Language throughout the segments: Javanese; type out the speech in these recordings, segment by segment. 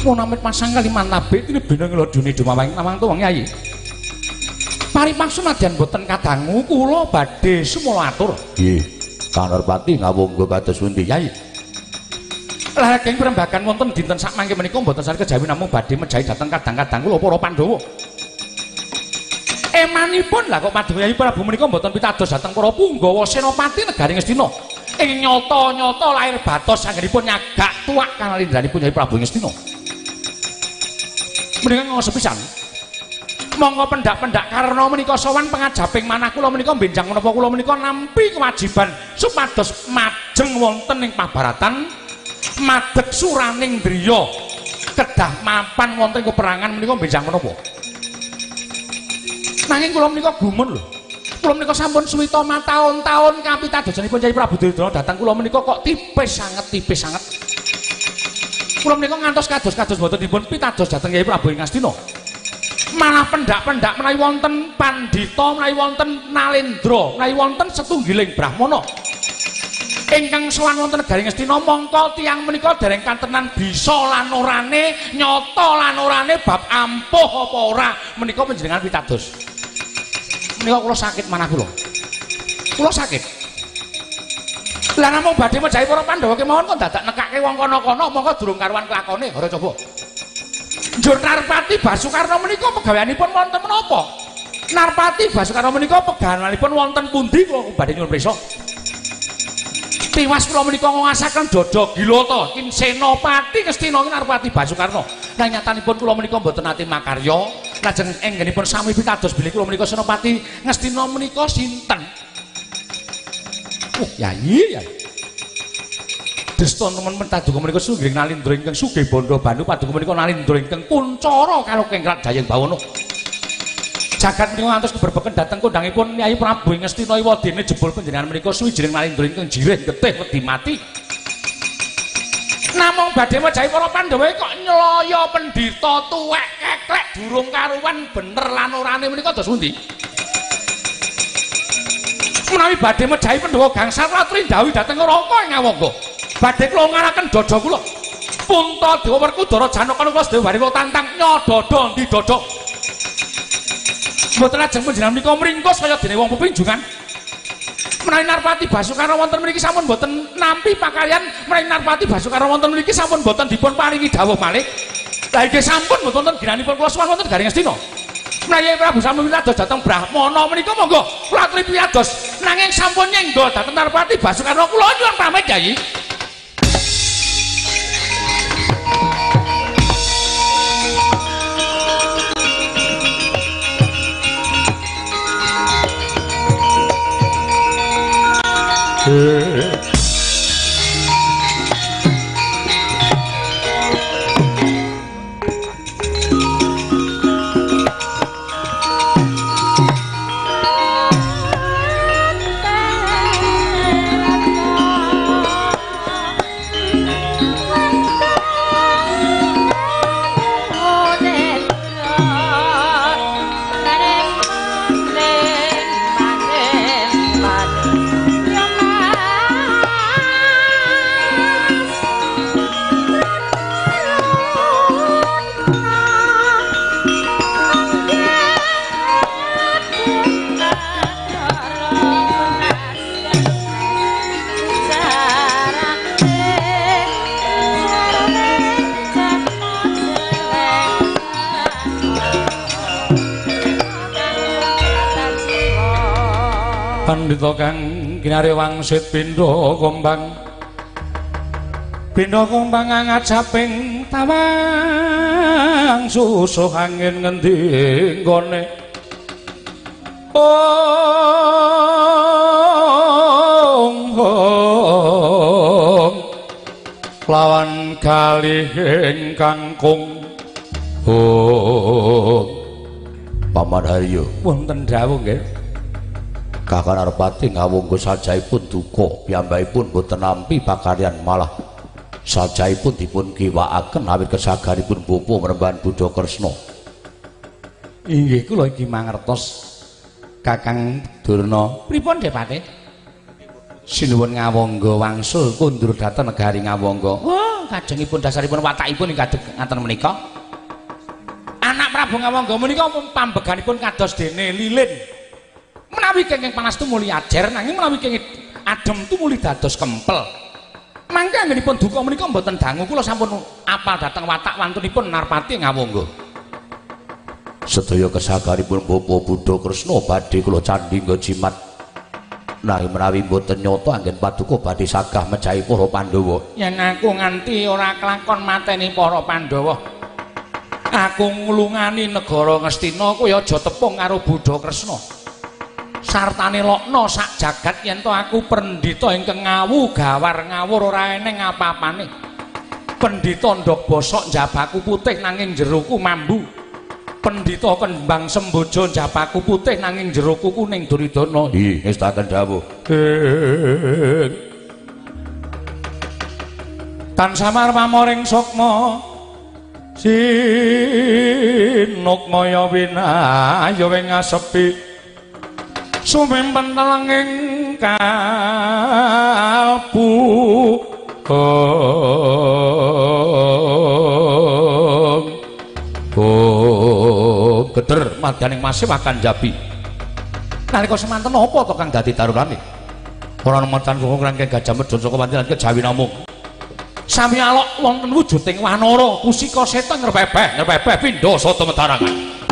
Munamit pasang kaliman tabe tinebena nglodone dumawang nawang tuwang Yai. Paripaksa nadyan boten kadangu kula badhe sumala atur. Nggih, Kang Narpati ngawonggo kados pundi Yai? Lageng prembagan wonten dinten sakmangke menika mboten saged kejawi namung badhe mejahi dhateng kadang-kadang kula para Pandhawa. Emanipun lah kok paduka Yai Prabu menika mboten pitados dhateng para punggawa senopati negari Ngastina. Ing nyata-nyata lair batos anggenipun nyagak tuwak kanalindanipun Yai Prabu Ngastina. Menika ngoso pisan. Monggo pendak-pendak karna menika sowan pangajaping manah kula menika benjang menapa kula menika nampi kewajiban supados majeng wonten ing pabaratan madeg suraning driya kedah mapan wonten ing peperangan menika benjang menapa. Nanging kula menika gumun lho. Kula menika sampun suwita mataun-taun kapitadosanipun Kyai Prabu Duryudana dhateng kula menika kok tipis sanget, tipis sanget. Kula menika ngantos kados-kados mboten dipun pitados dhateng Kyai Prabu ing Ngastina. Malah pendak-pendak menawi wonten pandhita, menawi wonten nalendra, menawi wonten setunggiling brahmana ingkang sowan wonten negari Ngastina mongko tiyang menika dereng kantenan bisa lan orane, nyata lan orane bab ampuh apa ora menika panjenengan pitados. Menika kula sakit manah kula. Kula sakit. Lah namung badhe mejahi para Pandhawa kemawon kok dadak nekake wong kono-kono mongko durung karuan kelakone. Ora coba. Njur Narpati Basukarna menika pegaweanipun wonten menapa? Narpati Basukarna menika pegaweanipun wonten pundi kula badhe nyuwun prisa. Tiwas kula menika ngasaken dada gilata ing Senopati Ngastina Narpati Basukarna. Lah nyatanipun kula menika mboten nate makarya, lajeng enggenipun sami pitados bilih kula menika Senopati Ngastina menika sinten? Yai, yai. Desta temen paduka menika sugih nalindra ingkang sugih bandha banu paduka menika nalindra ingkang kuncara kalukengkrat dayang bawana. Jagat menika ngantos keberbeken dhateng kondhangipun Kyai Prabu ing Ngastina iwadene jebul panjenengan menika suwijining nalindra ingkang jirih getih wedi mati. Namung badhe mejahi para Pandhawa kok nyelaya pendhita tuwek keklek durung karuan bener lan orane menika dos pundi? Menawi badhe mejahi Pandhawa gangsal ratri ndhawuhi dhateng Raka ing Ngawangga. Badhe kula ngaraken dada kula. Puntadewa Werkudara Janaka kula sedaya bari kula tantang nyadada ndi dada. Mboten ajeng panjenengan menika mringkus kaya dene wong pepinjungan. Menawi Narpati Basukarna wonten mriki sampun mboten nampi pakaryan, menawi Narpati Basukarna wonten mriki sampun mboten dipun paringi dawuh malih. Lah inggih sampun mboten wonten ginanipun kula sowan wonten Garing Ngastina. Menawi Prabu sampun pitados dhateng Brahmana menika monggo kula aturi pitados nanging sampun nyengga dhateng Narpati Basukarna kula nyuwun pamit Kyai. Pandhita kang kinarya wangsit pindha kombang pindha kombang ngajaping tawang susuh angin ngendi nggone ong ong lawan kalih ingkang kung ong. Paman Haryo wonten dawuh nggih. Kakang Narpati ngawonggo sajaipun duka piyambakipun boten nampi pakaryan malah sajaipun dipun kiwakaken awit kesagaripun bapa mrembahan Buddha Kresna. Inggih kula iki mangertos Kakang Durna. Pripun Depate? Sinuwun ngawangga wangsul kundur dhateng negari Ngawangga. Wah, kajengipun dasaripun watakipun ing kadeg ngaten menika. Anak Prabu Ngawangga menika pambeganipun kados dene lilin. Menawi kenging panas tumuli ajer, nanging menawi kenging adem tumuli dados kempel. Mangke anggenipun duka menika mboten dangu, kula sampun apal dhateng watak wantunipun Narpati Ngawangga. Sedaya kesagaripun Bapa Buddha Kresna badhe kula candhi nggo jimat. Nanging menawi mboten nyata anggen paduka badhe sagah mejahi para Pandhawa. Yen aku nganti ora kelakon mateni para Pandhawa, aku nglungani negara Ngastina kuwi aja tepung karo Buddha Kresna. Sartane lokna sak jagat yen to aku pendhita ingkang ngawu gawar ngawur ora eneng apa-apane. Pendhita ndhog bosok njabaku putih nanging jeroku mambu. Pendhita kembang semboja njabaku putih nanging jeroku kuning Duryudana. Nggih, ngestaken dawuh. Tan samar pamoring sukma sinukmaya winaya ing asepi sumimpen telenging kalbu. Oh, geder madyaning masih makan jabi. Nalika semanten apa to kang dadi tarunane? Ora nemetan saka rangkeng Gajah Medun saka wantilan kejawi namung. Sami alok wonten wujuding wanara kusika setan ngrepebeh ngrepebeh pindha sata metarangan.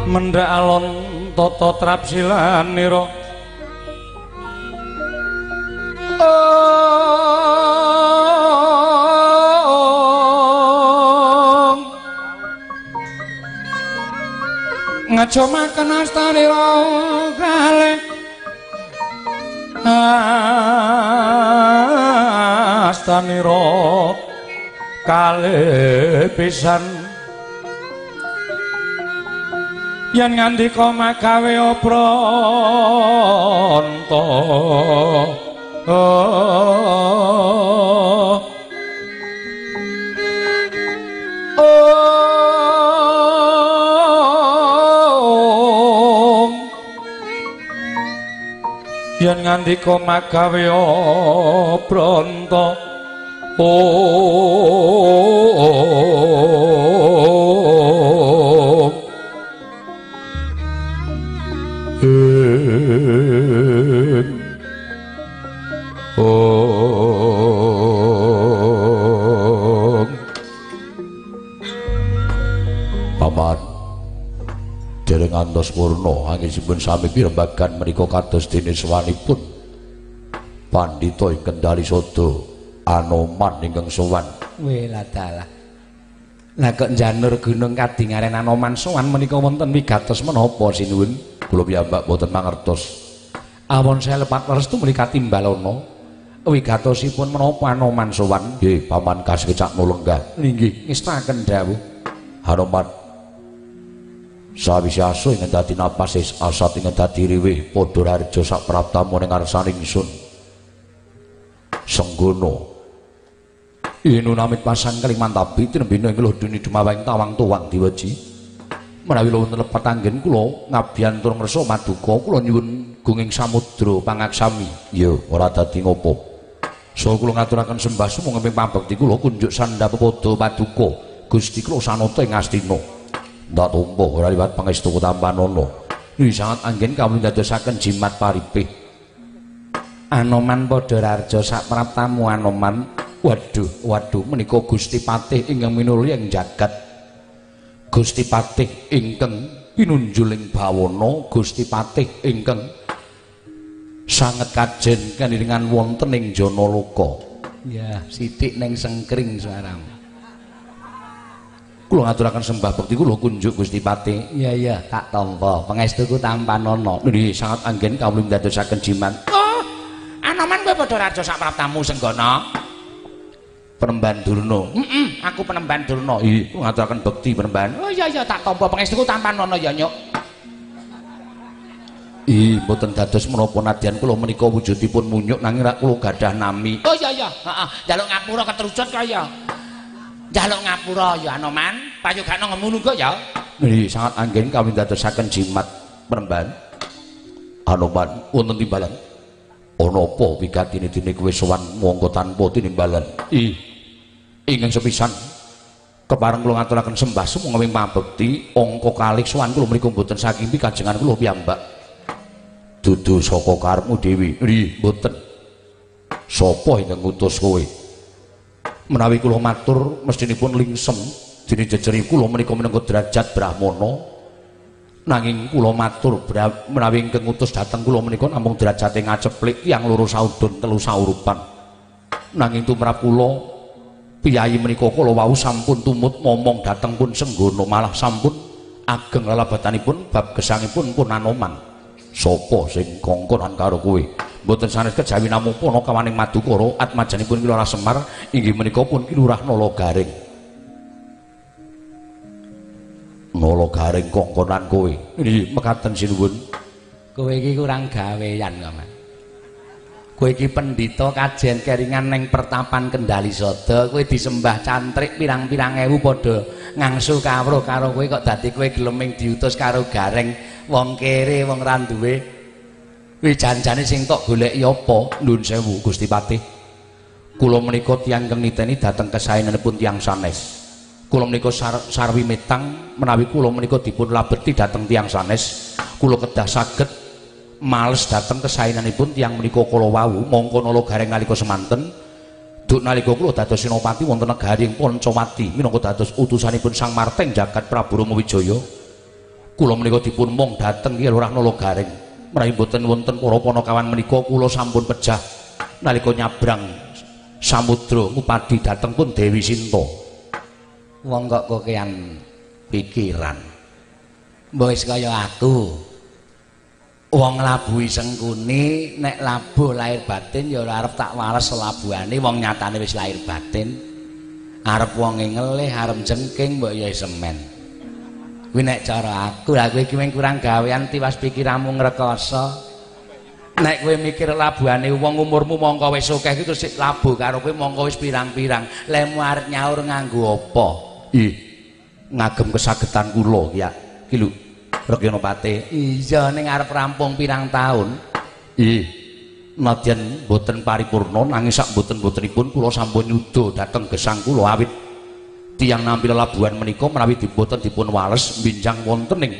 Mendhak alon tata trapsilanira ngajomaken astanira kalih astanira kalih pisan yen ngandika magawe opranta. Yen ngandika magawe opranta. Paman dereng ngantos purna anggenipun sami pirembagan menika kados dene sowanipun pandhita ing Kendali Sada. Anoman ingkang sowan. Weladalah. Lah kok njanur gunung kadingaren Anoman sowan menika wonten wigatos menapa sinuwun? Kula piyambak boten mangertos. Awon saya lepat restu menika timbalana. Wigatosipun menapa Anoman sowan? Nggih, paman kasekecak nulenggah. Inggih, ngestaken dawuh. Hanoman sawise aso ing dadi napas asat ing dadi riwih padha raharja sak praptamu ning ngarsane ingsun. Senggono inu namit pasang kalimantabi tinembina ing luh duni dumawang tawang tuwang diweji. Menawi wonten lepat anggen kula ngabiyantur ngresa maduka kula nyuwun gunging samudra pangaksami. Ya ora dadi ngopo. Saha kula ngaturaken sembah sumangga ing pambekti kula kunjuk sandha pepada paduka Gusti kula sanata ing Astina. Ndak tumpa ora liwat pangestu tampanana. Nggih sanget anggen kawula ndadosaken jimat paripih. Anoman padha raharja sak praptamu Anoman. Waduh, waduh menika Gusti Patih ingkang minulya ing jagat. Gusti Patih ingkang pinunjul ing bawana, Gusti Patih ingkang sanget kajen kaniringan wonten ing Janaloka. Ya, sithik ning sengkring suaramu. Kula ngaturaken sembah bekti kula kunjuk Gusti Patih. Iya iya, tak tampa. Pangestuku tampanana. Nggih, sanget anggen kawula ndadosaken jimat. Oh, Anoman kowe padha raja sak praptamu Senggana. Penemban Durna. Heeh, aku Penemban Durna. Iya, kula ngaturaken bekti Penemban. Oh iya iya, tak tampa pangestuku tampanana ya, Nyuk. Ih, mboten dados menapa nadyan kula menika wujudipun munyuk nanging rak kula gadah nami. Oh iya iya, heeh, njaluk ngapura ketrucut kaya. Njaluk ngapura ya Anoman, payogane ngono kok ya. Nggih, sanget anggen kawula ndadosaken jimat Penemban. Anoman wonten timbalan. Ana apa wigatine dene kowe sowan monggo tanpa tinimbalan? Ih, ingkang sepisan kepareng kula ngaturaken sembah sumangga ing pambekti angka kalih sowan kula mriku mboten saking pikajengan kula piyambak. Dudu saka karepmu dhewe. Nggih, mboten. Sapa ingkang ngutus kowe? Menawi kula matur mestinipun lingsem dene jejeri kula menika minangka derajat brahmana. Nanging kula matur menawi ingkang ngutus dhateng kula menika namung derajate ngaceplik tiyang loro saudon telu saurupan. Nanging tumrap kula piyayi menika kala wau sampun tumut momong dhateng pun Senggana malah sampun ageng lalabatanipun bab gesangipun pun Anoman. Sapa sing kongkonan karo kowe? Mboten sanes kejawi namung panakawaning Madukara atmajanipun Ki Lurah Semar inggih menika pun Ki Lurah Nala Garing. Nala Garing kongkonan kowe. Nggih, mekaten sinuwun. Kowe iki kurang gawean kok, Mas. Kowe iki pendhita kajen keringan ning pertapan Kendali Sada, kowe disembah cantrik pirang-pirang ewu padha ngangsu kawruh karo kowe kok dadi kowe gelem ing diutus karo Gareng wong kere wong ra duwe. Kuwi janjane sing tok goleki apa? Nuwun sewu Gusti Patih. Kula menika tiyang ingkang niteni dhateng kesaenanipun tiyang sanes. Kula menika sarwi metang menawi kula menika dipun labeti dhateng tiyang sanes, kula kedah saged males dhateng kesaenanipun tiyang menika kala wau mongko Nala Gareng nalika semanten duk nalika kula dados senopati wonten negari ing Pancawati minangka dados utusanipun Sang Marteng Jagat Prabu Rama Wijaya. Kula menika dipun mong dhateng Ki Lurah Nala Gareng. Menawi mboten wonten para panakawan menika kula sampun pejah nalika nyabrang samudra ngupadi dhateng pun Dewi Sinta. Wong kok kokean pikiran. Mbok wis kaya aku. Wong labuhi Sengkuni nek labuh lahir batin ya ora arep tak wales labuhane wong nyatane wis lahir batin. Arep wonge ngelih, arep jengking mbok ya semen. Kuwi nek cara aku, lah kowe iki kurang gawean tiwas pikiranmu ngrekoso. Nek kowe mikir labuhane wong umurmu mongko wis akeh iki terus labuh karo kowe mongko wis pirang-pirang. Lemu arep nyaur nganggo apa? Ih, ngagem kesagetan kula ya. Ki lho, Rekyana Patih. Iya, ning arep rampung pirang taun. Ih, nadyan mboten paripurna nanging sak mboten-mbotenipun kula sampun nyuda dhateng gesang kula awit tiyang nampi lelabuhan menika menawi boten dipun wales binjang wonten ing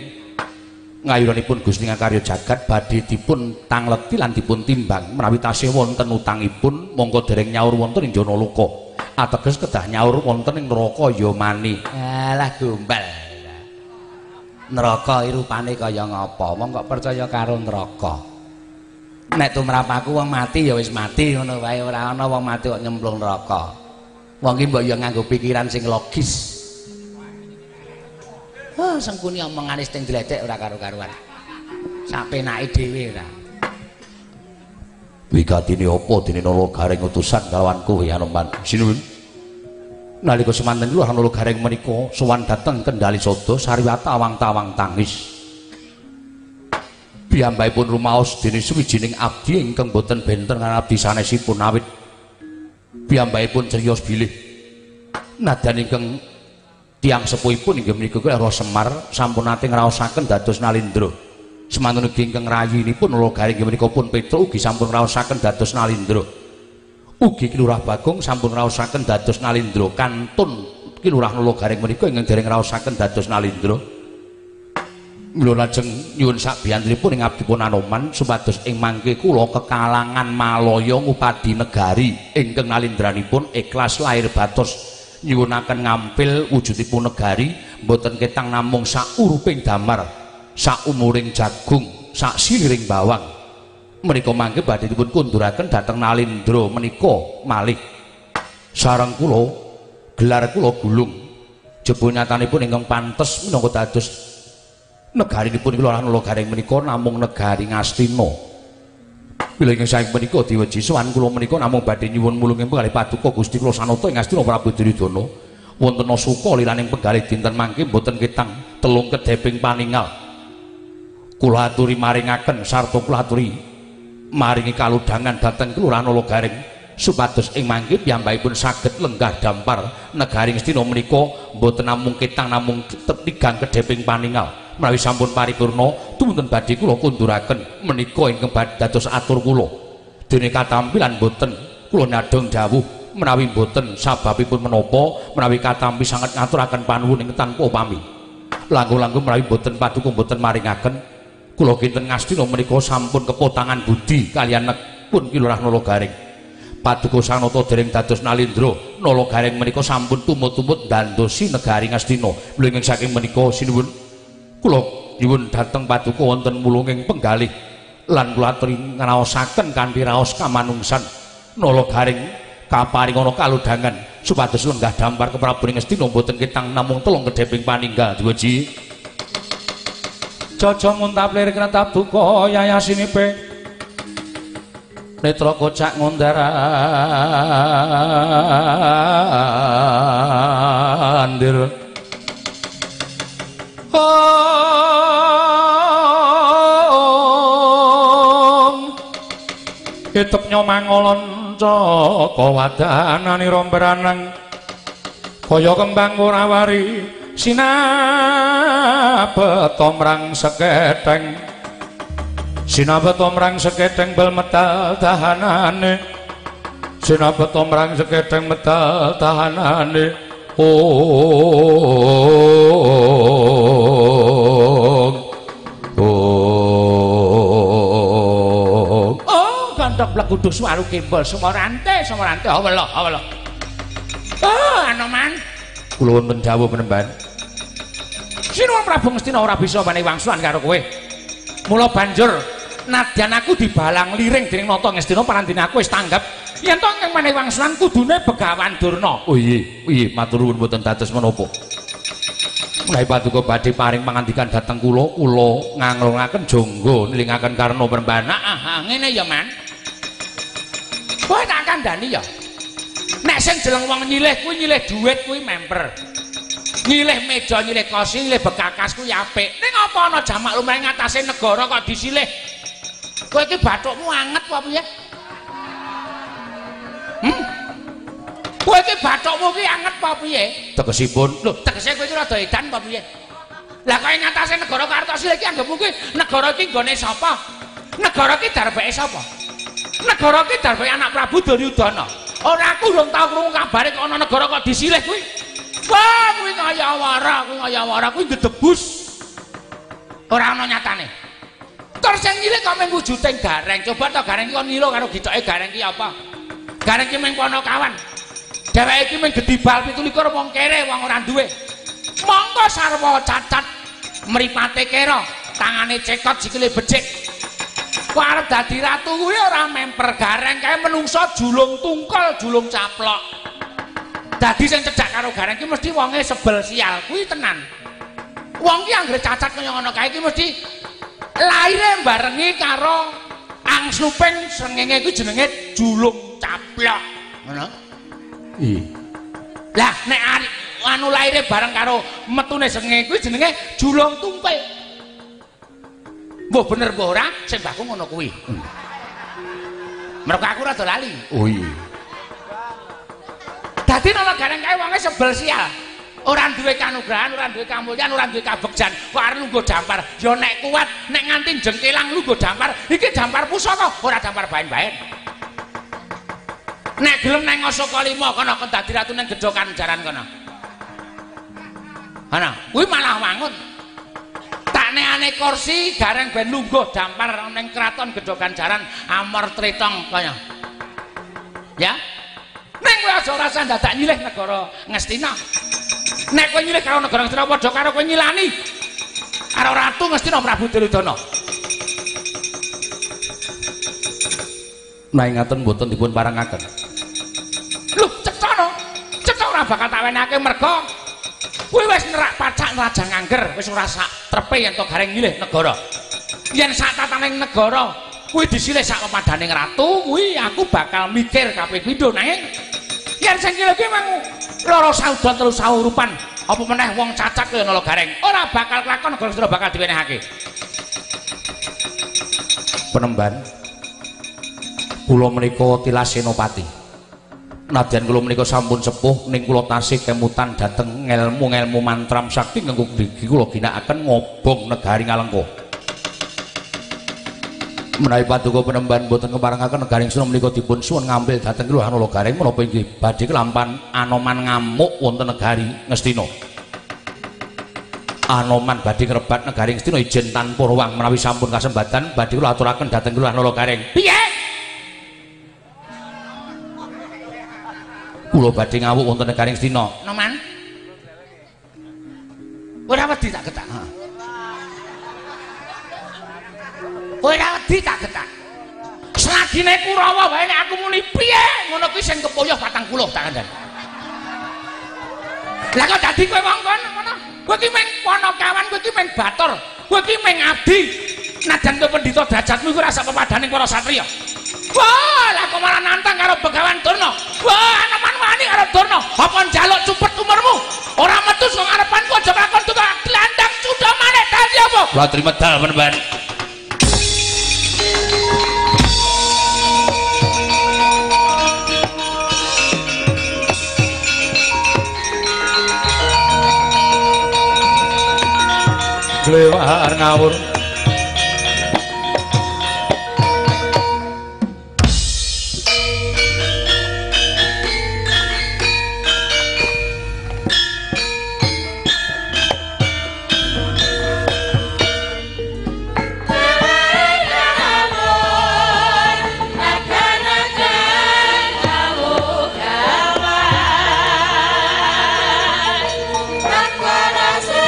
ngayuranipun Gusti Ngakarya Jagat badhe dipun tangleti lan dipun timbang menawi tasih wonten utangipun mongko dereng nyaur wonten ing Janaloka ateges kedah nyaur wonten ing neraka Yamani. Alah gombal. Neraka rupane kaya ngapa? Wong kok percaya karo neraka. Nek tumrap aku wong mati ya wis mati ngono wae, ora ana wong mati kok nyemplung neraka. Wong ki mbok ya nganggo pikiran sing logis. Oh, Sengkuni omongane sing dledek ora karo-karuan. Sak penake dhewe ora. Wigatine apa dene Nala Gareng utusan kalawan kowe Anoman? Sinuwun. Nalika semanten kula Nala Gareng menika sowan dhateng Kendali Sada sariwata awang-tawang tangis. Piyambakipun rumaos dene suwijining abdi ingkang boten benten karo abdi sanesipun awit piyambakipun criyos bilih nadyan ingkang tiyang sepuhipun inggih menika Kula Semar sampun nate ngraosaken dados Nalindra. Semantun ugi ingkang rayinipun Nala Gareng inggih menika pun Petruk ugi sampun ngraosaken dados Nalindra. Ugi Ki Lurah Bagong sampun ngraosaken dados Nalindra. Kantun Ki Lurah Nala Gareng menika ingkang dereng ngraosaken dados Nalindra. Mula lajeng nyuwun sabiyantunipun ing abdipun Anoman supados ing mangke kula kekalangan malaya ngupadi negari ingkang nalindranipun ikhlas lahir batos nyuwunaken ngampil wujudipun negari mboten ketang namung sauruping damar, saumuring jagung, saksiliring bawang. Menika mangke badhe dipun kunduraken dhateng Nalindra menika malih. Sareng kula gelar kula gulung. Jebul nyatanipun ingkang pantes minangka dados negarinipun kula Nala Gareng menika namung negari Ngastina. Mila ingkang saking menika diweji sowan kula menika namung badhe nyuwun mulunging penggalih paduka Gusti kula Sanata ing Ngastina Prabu Duryudana. Wonten suka liraning penggalih dinten mangke mboten ketang telung kedheping paningal. Kula aturi maringaken sarta kula aturi maringi kalodhangan dhateng Kelurahan Nala Gareng supados ing mangke piyambakipun saged lenggah dampar negari Ngastina menika mboten namung ketang namung tigang kedheping paningal. Menawi sampun paripurna tumunten badhe kula kunduraken menika ingkang badhe dados atur kula. Dene katampilan mboten kula nyadhong dawuh menawi mboten sababipun menapa menawi katampi sanget ngaturaken panuwun ing tanpa pami. Langkung-langkung menawi mboten paduka mboten maringaken kula kinten Ngastina menika sampun kepotangan budi kaliyan pun Ki Lurah Nala Gareng. Paduka Sanata dereng dados Nalindra, Nala Gareng menika sampun tumut-tumut ndandosi negari Ngastina. Mula ingkang saking menika sinuwun kula nyuwun dhateng paduka wonten mulunging penggalih lan kula aturi ngraosaken kanthi raos kamanungsan Nala Gareng kaparingana kalodhangan supados lenggah dampar keprabuning Ngastina mboten ketang namung telung kedheping paninggal. Diweji Jaja nguntap lirik netap duka yayasinipe netra kocak ngundar andir. Itep nyomangolon caka wadanani romberanang kaya kembang ora wari sinabet omrang seketeng, sinabet omrang seketeng bel metal tahanane, sinabet omrang seketeng metal tahanane. Oh, oh, gandhok blegudus waru gembol sumorante, sumorante awelo, awelo. Oh, Anoman. Kula wonten dawuh penemban. Sinuwun Prabu Ngastina ora bisa menehi wangsulan karo kowe. Mula banjur nadyan aku dibalang liring dening Nata Ngastina parandene aku wis tanggap yen to ingkang menehi wangsulan kudune Begawan Durna. Oh iya, iya matur nuwun mboten dados menapa. Menawi paduka badhe paring pangandikan dhateng kula, kula nganglungaken jangga nilingaken karna penemban. Ah, ngene ya, Man. Kowe tak kandhani ya. Nek sing jeleng wong nyilih kuwi nyilih dhuwit kuwi memper. Nyilih meja, nyilih kursi, nyilih bekakas kuwi apik. Ning apa ana jamak lumrah ngatasé negara kok disilih? Kowe iki bathukmu anget apa piye? Kowe iki bathukmu ki anget apa piye? Tegesipun, lho, tegese kowe iki rada edan apa piye? Lah kok ing ngatasé negara kok arep silih iki anggepmu kuwi negara iki nggone sapa? Negara iki darbeke sapa? Negara iki darbeke anak Prabu Duryudana. Ora aku urung tau krungu kabare kok ana negara kok disilih kuwi. Wah, kuwi kaya wara, kuwi kaya wara, kuwi gedebus. Ora ana nyatane. Terus sing nyilih kok mung wujuding gareng. Coba to gareng iki kon nyilo karo gitoke gareng iki apa? Gareng iki mung ponokawan. Dheweke iki mung gedibal 27 wong kere, wong ora duwe. Monggo sarwa cacat mripate kera, tangane cekot sikile becik. Kok arep dadi ratu kuwi ora memper Gareng kae menungso julung tungkol, julung caplok. Dadi sing cedhak karo Gareng ki mesti wonge sebel sial, kuwi tenan. Wong ki anggere cacat kaya ngono kae ki mesti laire barengi karo angsluping srengenge kuwi jenenge julung caplok. Ngono? Iya. Lah nek anu laire bareng karo metune srengenge kuwi jenenge julung tungkul. Mbah bener mbah ora sing baku ngono kuwi. Mergo aku rada lali. Oh iya. Dadi ana Gareng kae wonge sebel sial. Ora duwe kanugrahan, ora duwe kamulyan, ora duwe kabegjan. Kok arep lungguh dampar? Ya nek kuat, nek nganti jengkelang lungguh dampar, iki dampar pusaka, ora dampar baen-baen. Nek gelem nang Asoka 5 kono kon dadi ratu nang Gedhokan jaran kono. Ana, kuwi malah wangun. Tak neane kursi Gareng ben lungguh dampar nang kraton Gedhokan jaran amor tritong kaya. Ya. Ning kowe aja rasa dadak nyilih negara Ngastina. Nek kowe nyilih karo negara Ngastina padha karo kowe nyilani karo ratu Ngastina Prabu Duryudana. Nah ngaten mboten dipun parengaken. Lho, cetha no. Cetha ora bakal tak wenehake merga kuwi wis nerak pacak Raja Ngangger, wis ora sak trepe yen to Gareng nyilih negara. Yen sak tataning negara kuwi disilih sak pepadaning ratu, kuwi aku bakal mikir kaping pindho nanging yen sing iki kuwi mang loro saudon telu saurupan apa meneh wong cacat kaya Nala Gareng ora bakal kelakon negara Ngastina bakal diwenehake. Penemban kula menika tilas senopati. Nadyan kula menika sampun sepuh ning kula tasih kemutan dhateng ngelmu-ngelmu mantram sakti ingkang kula ginakaken ngobong negari Ngalengka. Menawi paduka penemban boten keparengaken negari Ngastina menika dipun suwun ngambil dhateng Kelurahan Nala Gareng menapa inggih badhe kelampan Anoman ngamuk wonten negari Ngastina. Anoman badhe ngrebat negari Ngastina ijen tanpa ruang menawi sampun kasembatan badhe kula aturaken dhateng Kelurahan Nala Gareng. Piye? Kula badhe ngawuk wonten negari Ngastina. Noman. Ora wedi tak getak. Ora wedi tak getak. Selagine Kurawa wae nek aku muni piye ngono kuwi sing kepoyoh 40 tak kandhani. Lah kok dadi kowe wong kono ngono? Kowe iki mung panakawan, kowe iki mung batur, kowe iki mung abdi. Najan kowe pendhita derajatmu iku ora sak pepadaning para satriya. Wah, lah kok malah nantang karo Begawan Durna. Wah, Anoman wani karo Durna. Apa njaluk cupet umurmu? Ora metu saka ngarepanku aja lakon tukang glandang cudha maneh dadi apa? Kula trima medal penemban. Glewar ngawur. Aku rasa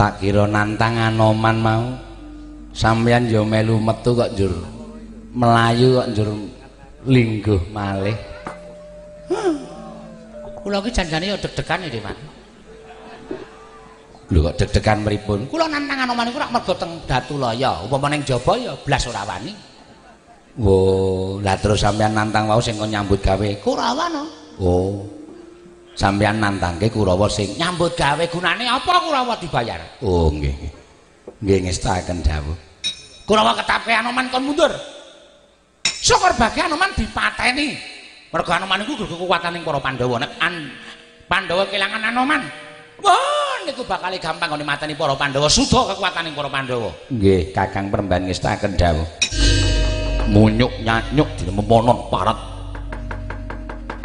Tak kira nantang Anoman mau. Sampeyan ya melu metu kok njur melayu kok njur lingguh malih. Kula iki janjane ya deg-degan ya, Mas. Lho kok deg-degan pripun? Kula nantang Anoman iku rak mergo teng Datulaya, upama ning jaba ya blas ora wani. Oh, lah terus sampeyan nantang wau sing kon nyambut gawe Kurawa no. Oh. Sampeyan nantangke Kurawa sing nyambut gawe gunane apa Kurawa dibayar? Oh, nggih nggih. Nggih ngestakaken dawuh. Kurawa ketapke Anoman kon mundur. Syukur bagi Anoman dipateni. Mergo Anoman iku kekuwataning para Pandhawa. Nek Pandhawa kelangan Anoman, wah niku bakal gampang nggone mateni para Pandhawa. Suda kekuwataning para Pandhawa. Nggih, Kakang Peremban ngestakaken dawuh. Munyuk nyanyuk dina memonon parat.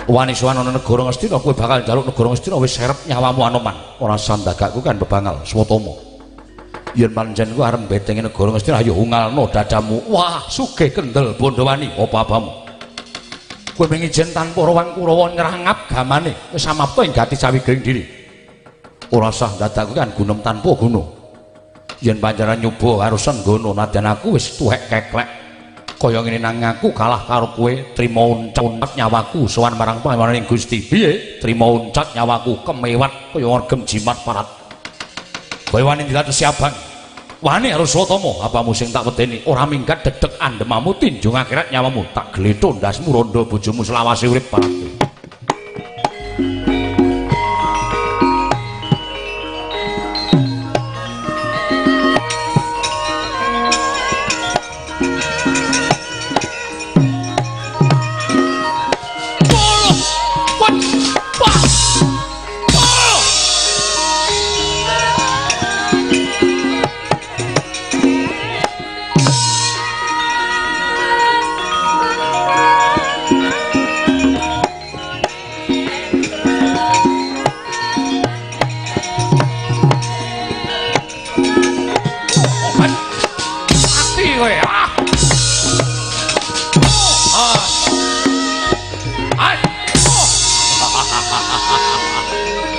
Wani sowan ana negara Ngastina kowe bakal njaluk negara Ngastina wis serep nyawamu Anoman. Ora sandagakku kan bebangal Swatama. Yen pancen ku arep mbetengi negara Ngastina ayo ungalno dadamu. Wah, sugih kendel Bandhawani apa abamu. Kowe mengijen tanpa rawang Kurawa nyerangap gamane wis samapta ing gati cawigring diri. Ora sah dadakku kan gunem tanpa guna. Yen panjenengan nyoba karo Senggana nadyan aku wis tuwek keklek. Kaya ngene nang aku kalah karo kowe trima uncat nyawaku sowan marang panjenengan Gusti. Piye? Trima uncat nyawaku kemewat kaya ngregem jimat parat. Kowe wani dilatesi abang. Wani harus Swatama, apamu sing tak wedeni ora minggat dedeg andemamu tinjung akhirat nyawamu tak gletho ndasmu rondo bojomu selawase urip parat.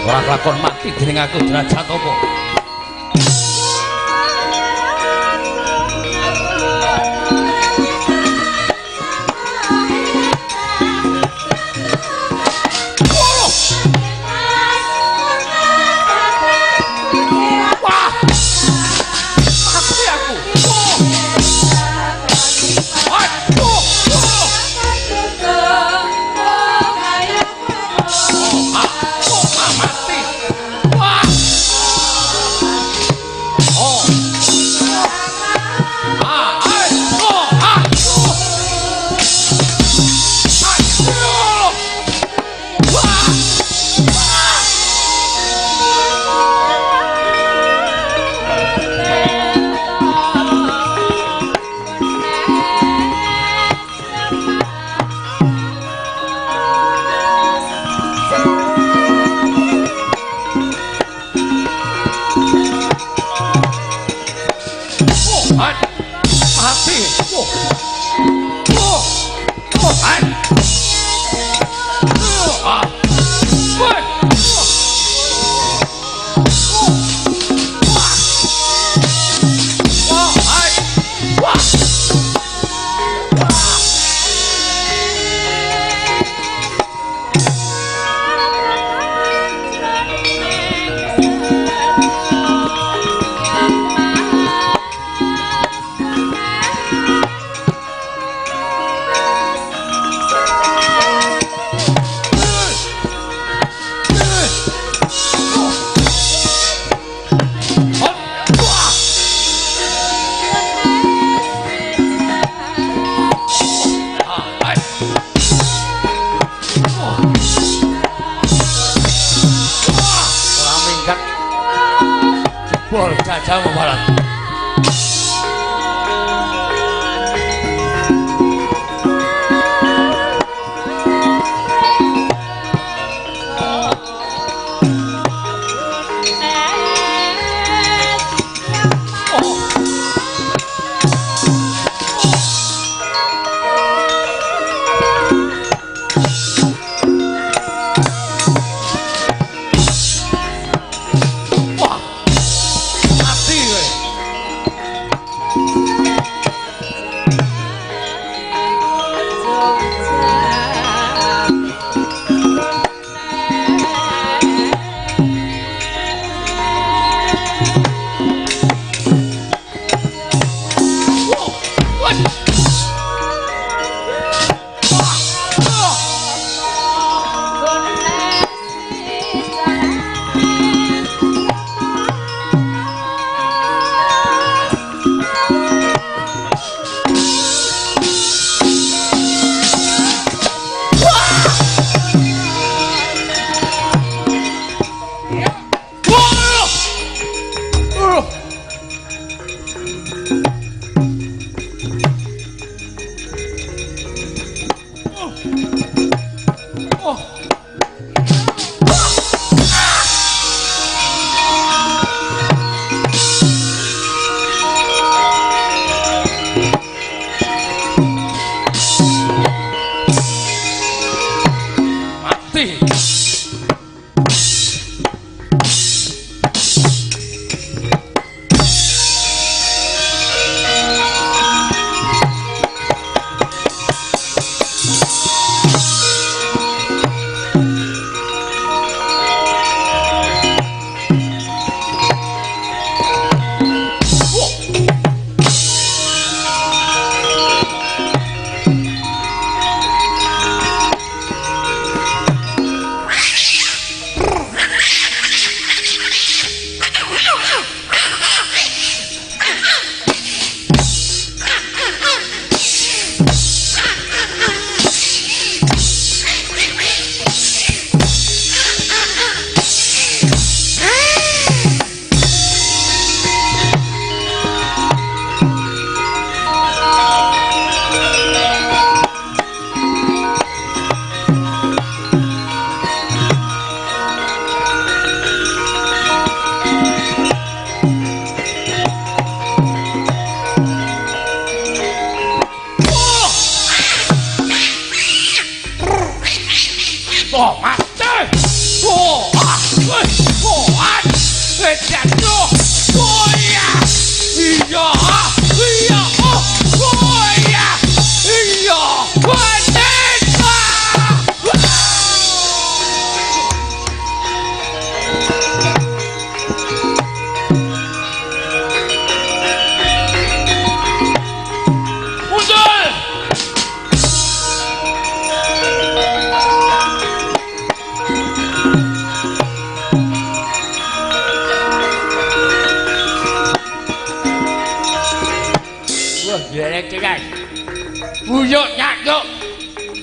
Ora lakon mati dening aku derajat apa? Wah! Mati aku. Aduh! Mati. Wah! Oh. Ah, ai, oh, ah. Aduh. Wah. Wah. Oh, an. Mati. Oh. Oh. Oh, an. Oh, ah. Woi. Oh. Wah. Oh, an. Wah. Wah. Ora minggat. Jebol jajamu malah. Wah. Oh. Mati.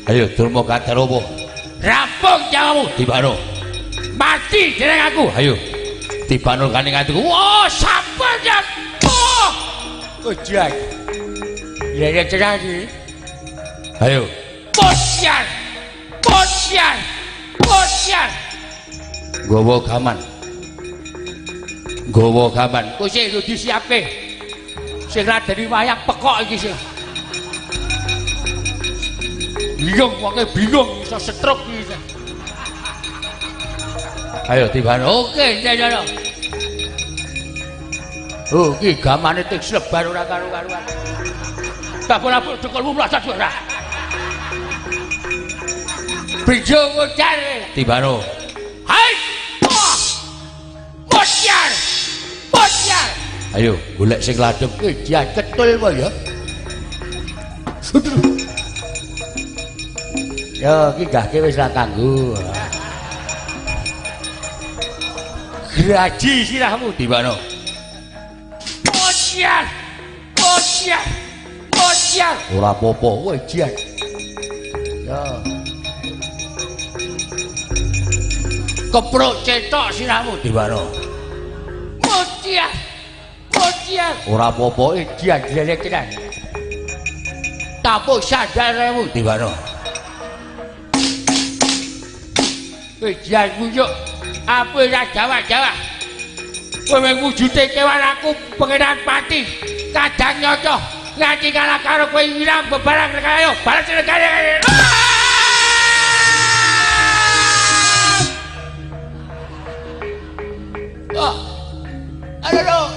Ayo Durma Kadarapa. Rampung jawamu tibano. Mati dereng aku. Ayo. Tibano kaning atiku. Wah, sampun ya. Oh. Ujian. Ya ya iki. Ayo. Bosyan. Bosyan. Bosyan. Gawa gaman. Gawa gaman. Kowe sing disiapke. Sing radeni wayang pekok iki sing. Bingung, wonge bingung iso stroke iki. Ayo tibano. Oke, ya. Oh, iki gamane tik slebar ora karu-karuan. Tabur-tabur dekolmu mlosot ora. Bijo ngocar. Tibano. Hai. Mosyar. Mosyar. Ayo golek sing ladem. Iki ketul apa ya? Yo, iki gahke wis ra kanggo. Graji sirahmu tibano. Mosyar. Mosyar. Mosyar. Ora apa-apa, wejian. Yo. Kepruk cetok sirahmu tibano. Mosyar. Mosyar. Ora apa-apa, ejian lelek tenan. Tapuk sandarmu tibano. Wejian buyuk, aku ora jawah-jawah. Kowe wujude kewan aku pengenan pati, kadang nyoco, nganti kalah karo kowe wirang bebarang ayo balas negara. Oh. Aduh. Aduh.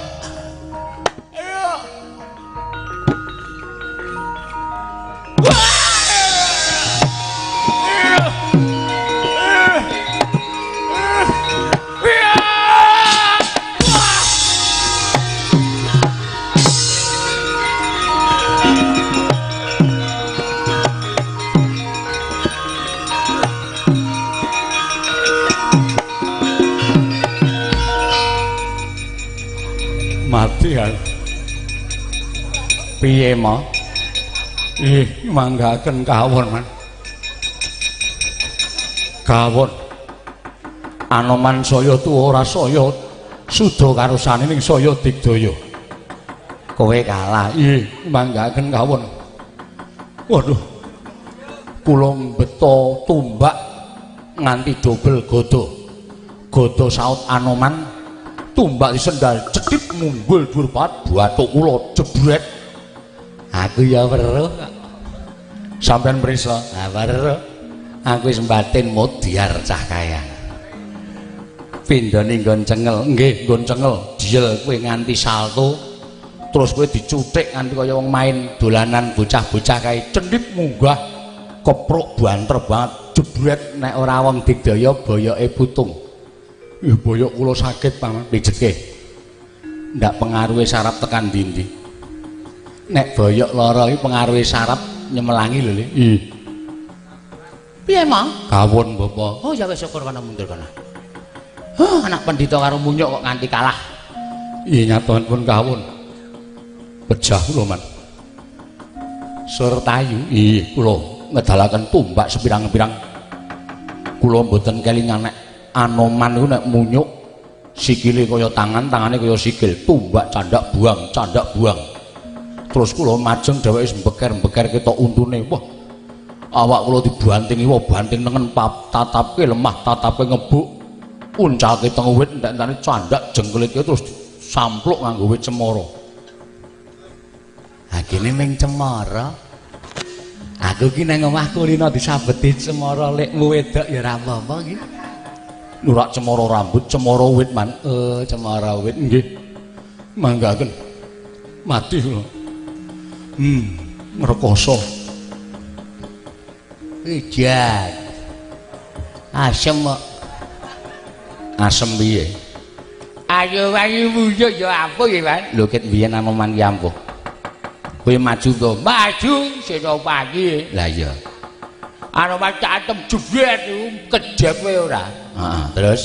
Mati kan. Piye, Ma? Ih, manggaken kawon, Man. Kawon. Anoman saya tuwa ora saya suda karosane ning saya digdaya. Kowe kalah. Ih, manggaken kawon. Waduh. Kula mbeta tumbak Nganti dobel godo. Godo saut Anoman tumbak disendal cedhip munggul dhuwur banget bathuk kula jebret. Aku ya weruh. Sampeyan mrisa? Ha weruh. Aku wis mbatin modyar cah kaya. Pindhane nggon cengel, nggih nggon cengel, diel kowe nganti salto. Terus kowe dicuthik nganti kaya wong main dolanan bocah-bocah kae cendhip munggah kepruk banter banget jebret nek ora wong digdaya boyoke putung. Ih boyok kula sakit paman pijetke. Ndak pengaruhe saraf tekan ndi-ndi. Nek boyok lara iki pengaruhe saraf nyemelangi lho Le. Ih. Piye mang? Kawon bapak. Oh ya wis syukur kana mundur kana. Huh, anak pendhita karo munyuk kok nganti kalah. Iya nyatonipun kawon. Pejah kula man. Surtayu. Iya kula ngedalaken tumbak sepirang-pirang. Kula mboten kelingan nek Anoman niku nek munyuk sikile kaya tangan, tangane kaya sikil, tumbak candak buang, candak buang. Terus kula majeng dheweke mbeker-mbeker ketok untune. Wah. Awak kula dibantingi, wah banting nengen tatapke lemah, tatapke ngebuk. Uncalke teng wit entek-entane candak jengkelitke terus sampluk nganggo wit cemara. Ha kene ming cemara. Aku ki nang omah kulino disabeti cemara lekmu wedok ya ora apa-apa ki. Nurak cemara rambut, cemara wit man. Cemara wit nggih. Manggaken. Mati kula. Ngrekoso. Ijan. Asem kok. Asem piye? Ayo wae wujud ya ampuh ya, Mas. Lho ket biyen Anoman ki ampuh. Kowe maju to? Maju Senopati. Lah iya. Anoman catem jebret iku kejep kowe ora. Heeh, terus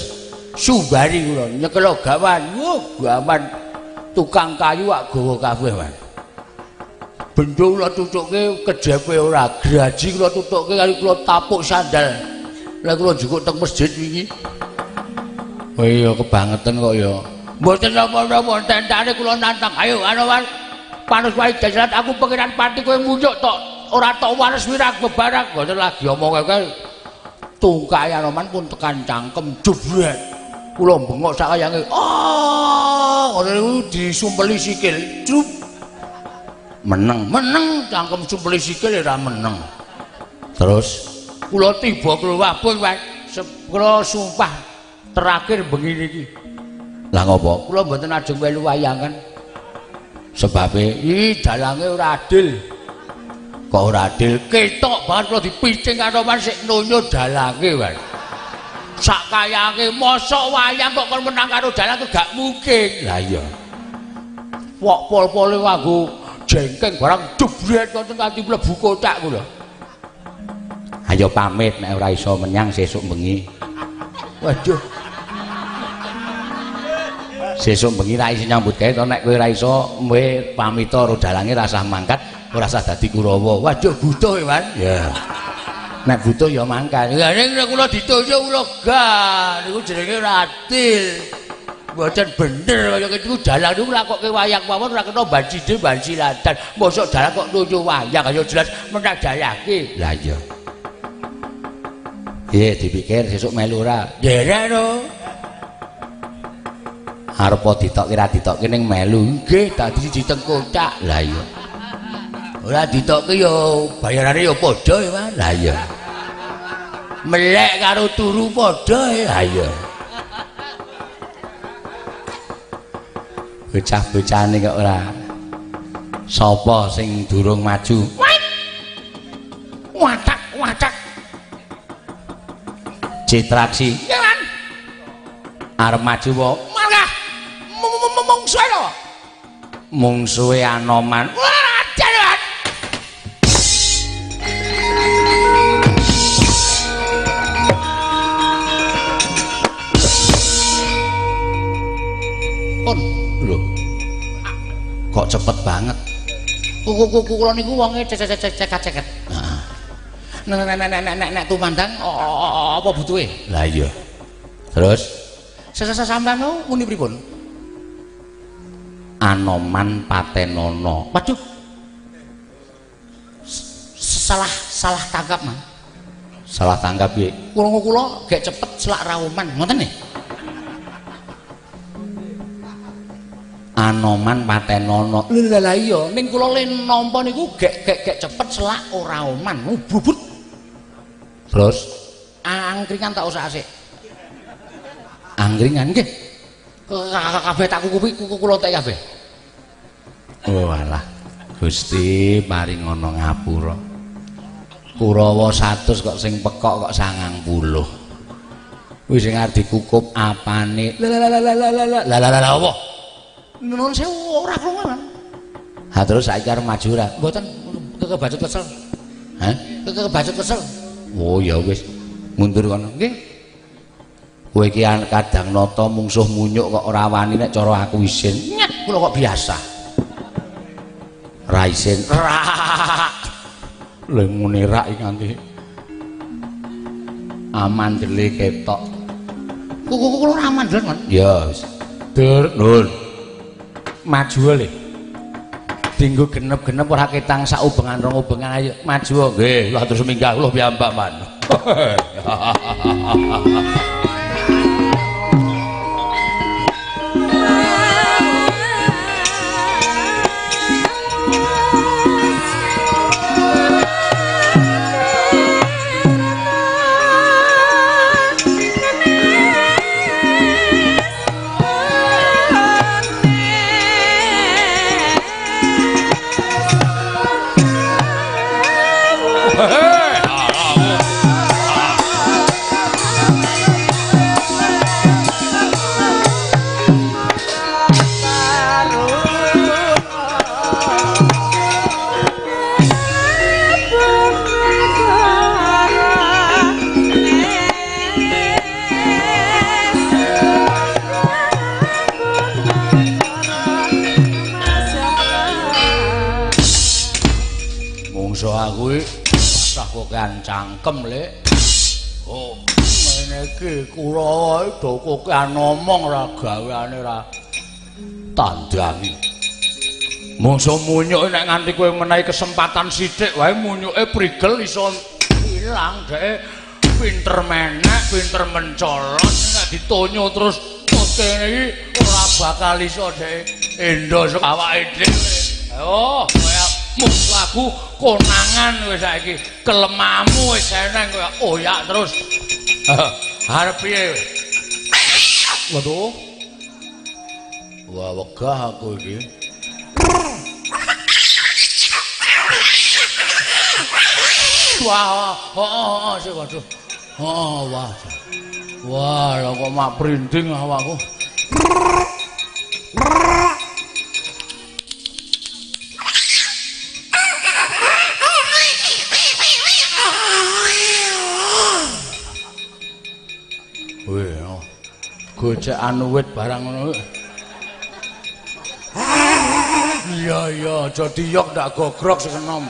sumbari kula nyekel gawan. Wuh, gawan tukang kayu ak gawa kabeh, Mas. Bendo kula tutukke kejepe ora, graji kula tutukke kali kula tapuk sandal. Lah kula njukuk teng masjid wingi. Oh iya kebangetan kok ya. Mboten napa-napa tentane kula nantang. Ayo Anoman panus wae jajaran aku pengiran pati kowe munyuk tok ora tok wares wirang bebarang. Mboten lagi omong kae. Tungkae Anoman pun tekan cangkem jebret. Kula bengok sak kayange. Oh, ngono niku disumpeli sikil. Crup. Meneng, meneng cangkem sumpeli sikil ora meneng. Terus kula tiba kula pun kula sumpah terakhir bengi niki. Lah ngopo? Kula mboten ajeng melu wayangan. Sebabe iki dalange ora adil. Kok ora adil? Ketok banget kula dipicing Anoman sik nunyo dalange, Mas. Sak kayange mosok wayang kok kon menang karo dalang gak mungkin. Lah iya. Wok pol-pole nganggo jengkeng barang jebret wonten kanthi mlebu kothak kula. Ayo pamit nek ora iso menyang sesuk bengi. Waduh. Sesuk bengi ra iso nyambut gawe to nek kowe ora iso kowe pamit karo dalange ra sah mangkat, ora sah dadi Kurawa. Waduh butuh ya, Mas. Ya. Nek butuh ya mangkat. Lah ning kula dituju kula gak niku jenenge ora adil. Mboten bener kaya niku dalang niku nglakokke wayang mawon ora kena banjide banjilatan. Mosok dalang kok nuju wayang ayo jelas menang dalangke. Lah iya. Piye dipikir sesuk melu ora? Nderek no. Arep ditokke ra ditokke ning melu. Nggih, dadi siji teng kothak. Lah iya. Ora ditokke ya bayarane ya padha ya, Mas. Lah iya. Melek karo turu padha ya. Lah iya. Bocah-bocahane kok ora sapa sing durung maju. Watak watak. Citraksi. Jalan. Arep maju apa? Malah mungsuhe lho. Mungsuhe Anoman. Wah, jalan. Pun lho. Kok cepet banget. Kula niku wonge ceket-ceket. Heeh. Nek tumandang apa butuhe? Lah iya. Terus sampean muni pripun? Anoman patenono. Waduh. Salah tangkap, Mang. Salah tanggap piye? Kula gek cepet selak rauman, ngoten nggih. Anoman patenono. Lha lha iya, ning kula le nampa niku gek cepet selak ora oman. Bubut. Terus angkringan tak usah asik. Angkringan nggih. Kabeh tak kukupi kuku kula tek kabeh. Oh alah. Gusti paring ana ngapura. Kurawa 100 kok sing pekok kok 90. Kuwi sing arep dikukup apane? La la la la la la la la la apa? Nuwun sewu ora krungu, Man. Ha terus saiki arep maju ora? Mboten, kekebacut kesel. Hah? Kekebacut kesel. Oh ya wis, mundur kono. Nggih. Kowe iki kadang nata mungsuh munyuk kok ora wani nek cara aku isin. Nyek, kula kok biasa. Ra isin. Lha muni rak iki nganti amandele ketok. Kuku kula ora amandel, Man. Ya wis. Dur, nun. Maju le. Dinggo genep-genep ora ketang sak ubengan rong ubengan ayo maju nggih. Lah terus minggah kula piyambak, Man. Cangkem lek. Oh, ngene iki Kurawa do kokean ngomong ora gaweane ora tandangi. Mongso munyuk nek nganti kowe menehi kesempatan sithik wae munyuke prigel iso ilang dheke pinter menek, pinter mencolot nek ditonyo terus kene iki ora bakal iso dheke endo awake dhewe. Oh, kaya mungsu aku konangan wis saiki kelemamu wis eneng kowe oyak terus. Arep piye? Waduh. Wah, wegah aku iki. Wah, heeh, sik waduh. Heeh, wah. Wah, lha kok mak prinding awakku. Wih, gocekan wit barang ngono. Iya iya, aja diyok ndak gogrok sing enom.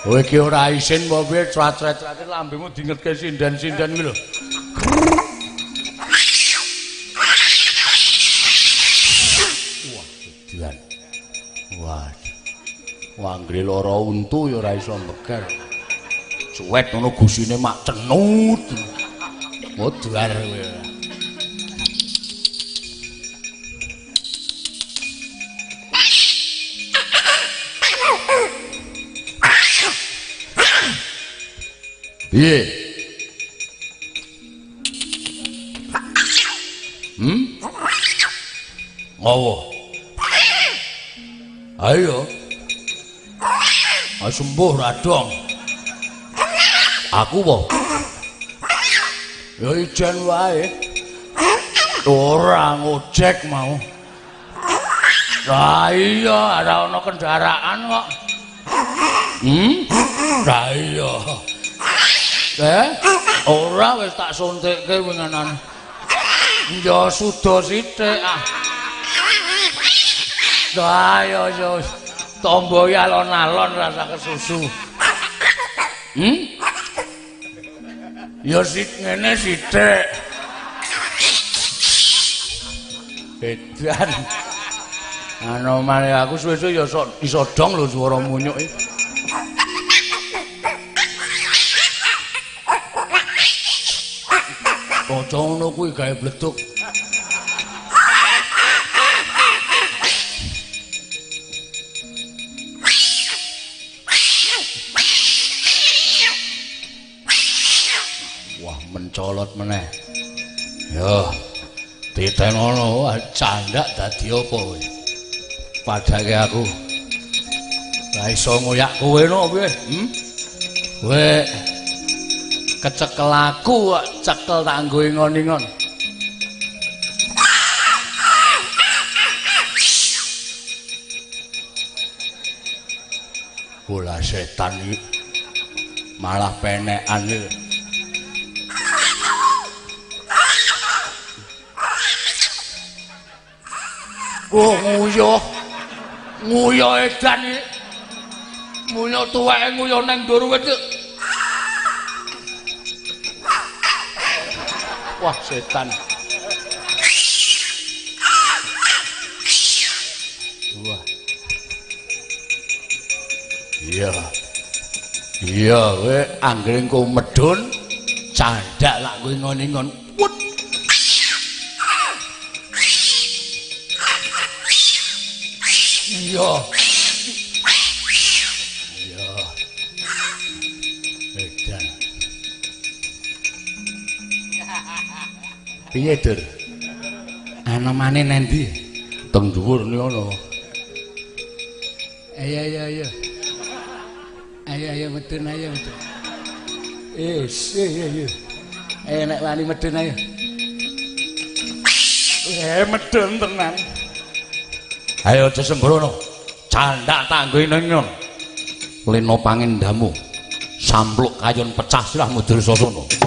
Kowe iki ora isin apa piye crat-crat lambemu dingetke sinden-sinden kuwi lho. Wah, edian. Wah. Wanggre lara untu ya ora iso mbeger. Suwet ngono gusine mak cenut. Modar kowe. Piye? Ngowo. Ayo. Sembuh ra dong. Aku apa? Ya ijen wae. Ora ngojek mau. Lah iya, ora ana kendaraan kok. Lah iya. Ora wis tak suntikke wingenan. Ya suda sithik ah. Lah ya ya tombo ya alon-alon rasa kesusu. Ya sik ngene sithik. Edan. Anomane aku suwe-suwe ya iso dong lho swara munyuk iki. Aja ngono kuwi gawe bleduk. Wah, mencolot meneh. Yo, titenono candak dadi apa kowe? Padake aku. Lah iso ngoyak kowe no piye? Kowe kecekel aku kok cekel tak nggo ingon-ingon. Bola setan iki malah penekan iki. Oh, nguyuh. Nguyuh edan iki. Nguyuh tuweke nguyuh nang ndur wit. Wah, setan. Wah. Iya. Iya, kowe anggere engko medhun candhak lak kowe ngon-ngon. Wut. Iya. Iya. Edan. Piye, Dur? Anomane nendi? Teng dhuwur ngono. Ayo ayo ayo. Ayo ayo medun ayo medun. Ayo ayo. Ayo nek wani medun ayo. Medun tenan. Ayo aja sembrono. Candak tanggo ning. Lena pangendamu. Sampluk kayon pecah sirahmu Dursasana.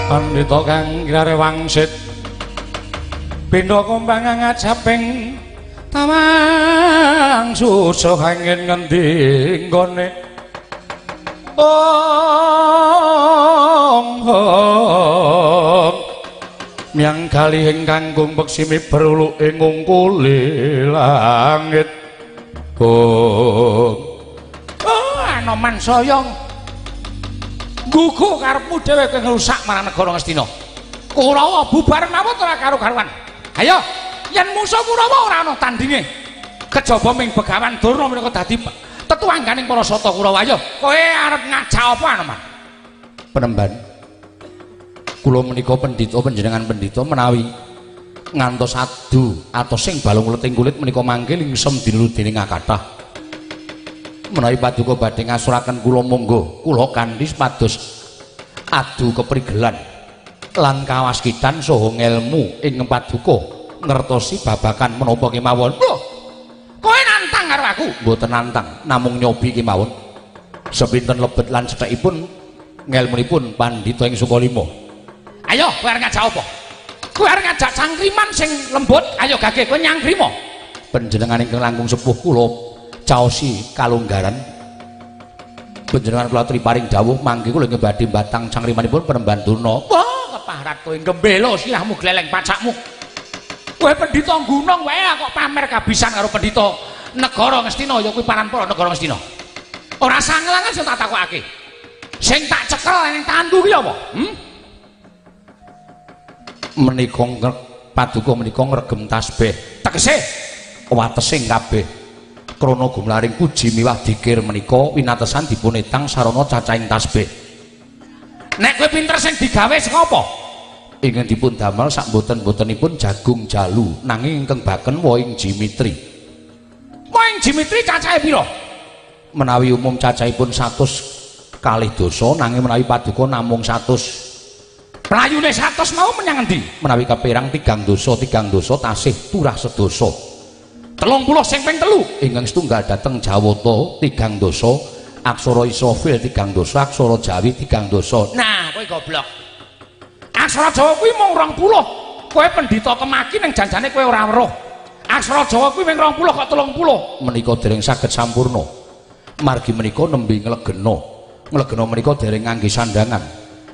Pandhita kang kirare wangsit benda kumbang ngajaping tawang susuh angin ngendi nggone ong hong miang kali ingkang gumpeksi miber ing ngungkuli langit gong. Oh, Anoman soyong gugu karepmu dhewe kowe ngrusak marang negara Ngastina. Kurawa bubar mawon ora karo-karuan. Ayo, yen musuh Kurawa ora ana tandinge. Kejaba ming Begawan Durna menika dadi tetuwangganing para sata Kurawa. Ayo, kowe arep ngajak apa Anoman? Penemban. Kula menika pendhita panjenengan pendhita menawi ngantos adu atos sing balung leting kulit menika mangke lingsem dinulu dening akathah. Menawi paduka badhe ngasuraken kula monggo kula kanthi pados adu keprigelan lan kawaskitan saha ngelmu ing paduka ngertosi babakan menapa kemawon. Lho, kowe nantang karo aku? Mboten nantang, namung nyobi kemawon. Sepinten lebet lan cethekipun ngelmunipun pandhita ing Sukalima. Ayo, kowe arep ngajak apa? Kowe arep ngajak cangkriman sing lembut, ayo gage kowe nyangkrima. Panjenengan ingkang langkung sepuh kula caosi kalunggaran. Panjenengan kula aturi paring dawuh mangke kula inggih badhe batang cangkrimanipun Penemban Durna. Wah, keparat kowe gembelo sirahmu gleleng pacakmu. Kowe pendhita gunung wae kok pamer kabisan karo pendhita negara Ngastina ya kuwi paranpara negara Ngastina. Ora sanglangan sing tak takokake. Sing tak cekel ning tanganku ki apa? Menika paduka menika ngregem tasbih. Tegese watesing kabeh. Krana gumlaring puji miwah dikir menika winatesan dipun etang sarana cacahing tasbih. Nek kowe pinter sing digawe sing apa? Ingkang dipun damel sak boten-botenipun jagung jalu nanging ingkang baken woing jimitri. Woing jimitri cacahe pira? Menawi umum cacahipun 100 kalih dasa nanging menawi paduka namung 100. Mlayune 100 mau menyang endi? Menawi keperang 3 dasa 3 dasa tasih turah sedasa. 30 sing ping 3 ingkang setunggal dhateng Jawata 3 dasa, aksara Israfil 3 dasa, aksara Jawi 3 dasa. Nah, kowe goblok. Aksara Jawa kuwi mung 20. Kowe pendhita kemaki ning janjane kowe ora weruh. Aksara Jawa kuwi mung 20 kok 30. Menika dereng saged sampurna. Margi menika nembe nglegena. Nglegena menika dereng ngangge sandangan.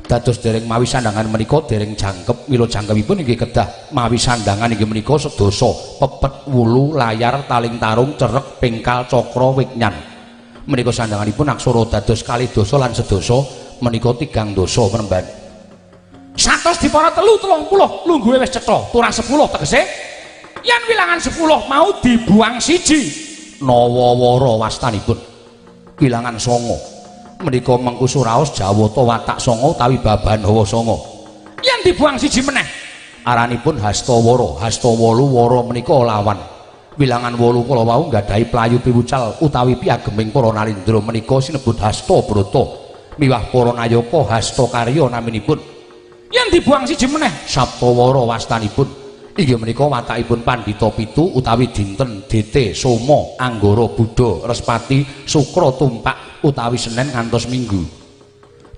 Dados dereng mawi sandangan menika dereng jangkep. Mila jangkepipun inggih kedah mawi sandangan inggih menika sedasa, pepet, wulu, layar, taling tarung, cerek, pengkal, cakra, wignan. Menika sandanganipun aksara dados kalih dasa lan sedasa menika 3 dasa penemban. 100 dipara 3 30 lungguhe wis cetha, turah 10 tegese yen wilangan 10 mau dibuang siji nawawara wastanipun wilangan 9. Menika mengku suraos Jawata watak 9 utawi babahan hawa 9. Yen dibuang siji meneh aranipun hastawara. Hasta 8 wara menika lawan. Wilangan 8 kala wau nggadahi playu piwucal utawi piageming para nalindra menika sinebut hasta brata miwah para nayaka hasta karya naminipun. Yen dibuang siji meneh saptawara wastanipun inggih menika watakipun pandhita 7 utawi dinten Dete, Soma, Anggara, Buddha, Respati, Sukra, Tumpak utawi Senen ngantos Minggu.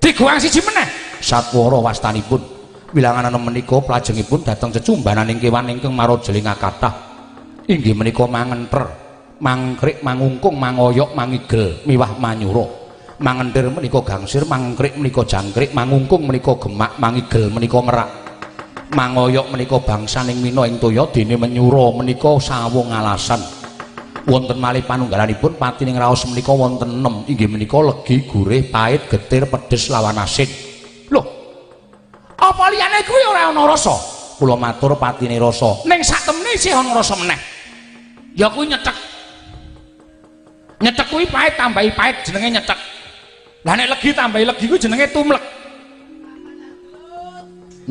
Dibuang siji meneh satwara wastanipun wilangan 6 menika plajengipun dhateng cecumbananing kewan ingkang marajeling kathah inggih menika mangenter, mangkrik, mangungkung, mangoyok, mangigel miwah manyura. Mangendir menika gangsir, mangkrik menika jangkrik, mangungkung menika gemak, mangigel menika merak. Mangoyok menika bangsaning mina ing toya dene menyura menika sawung alasan. Wonten malih panunggalanipun patining raos menika wonten 6 inggih menika legi, gurih, pahit, getir, pedes lawan asin. Loh, apa liyane kuwi ora ana rasa? Kula matur patine rasa. Ning sak temene isih ana rasa meneh. Ya kuwi nyethek. Nyethek kuwi pahit tambahi pahit jenenge nyethek. Lah nek legi tambahi legi kuwi jenenge tumlek.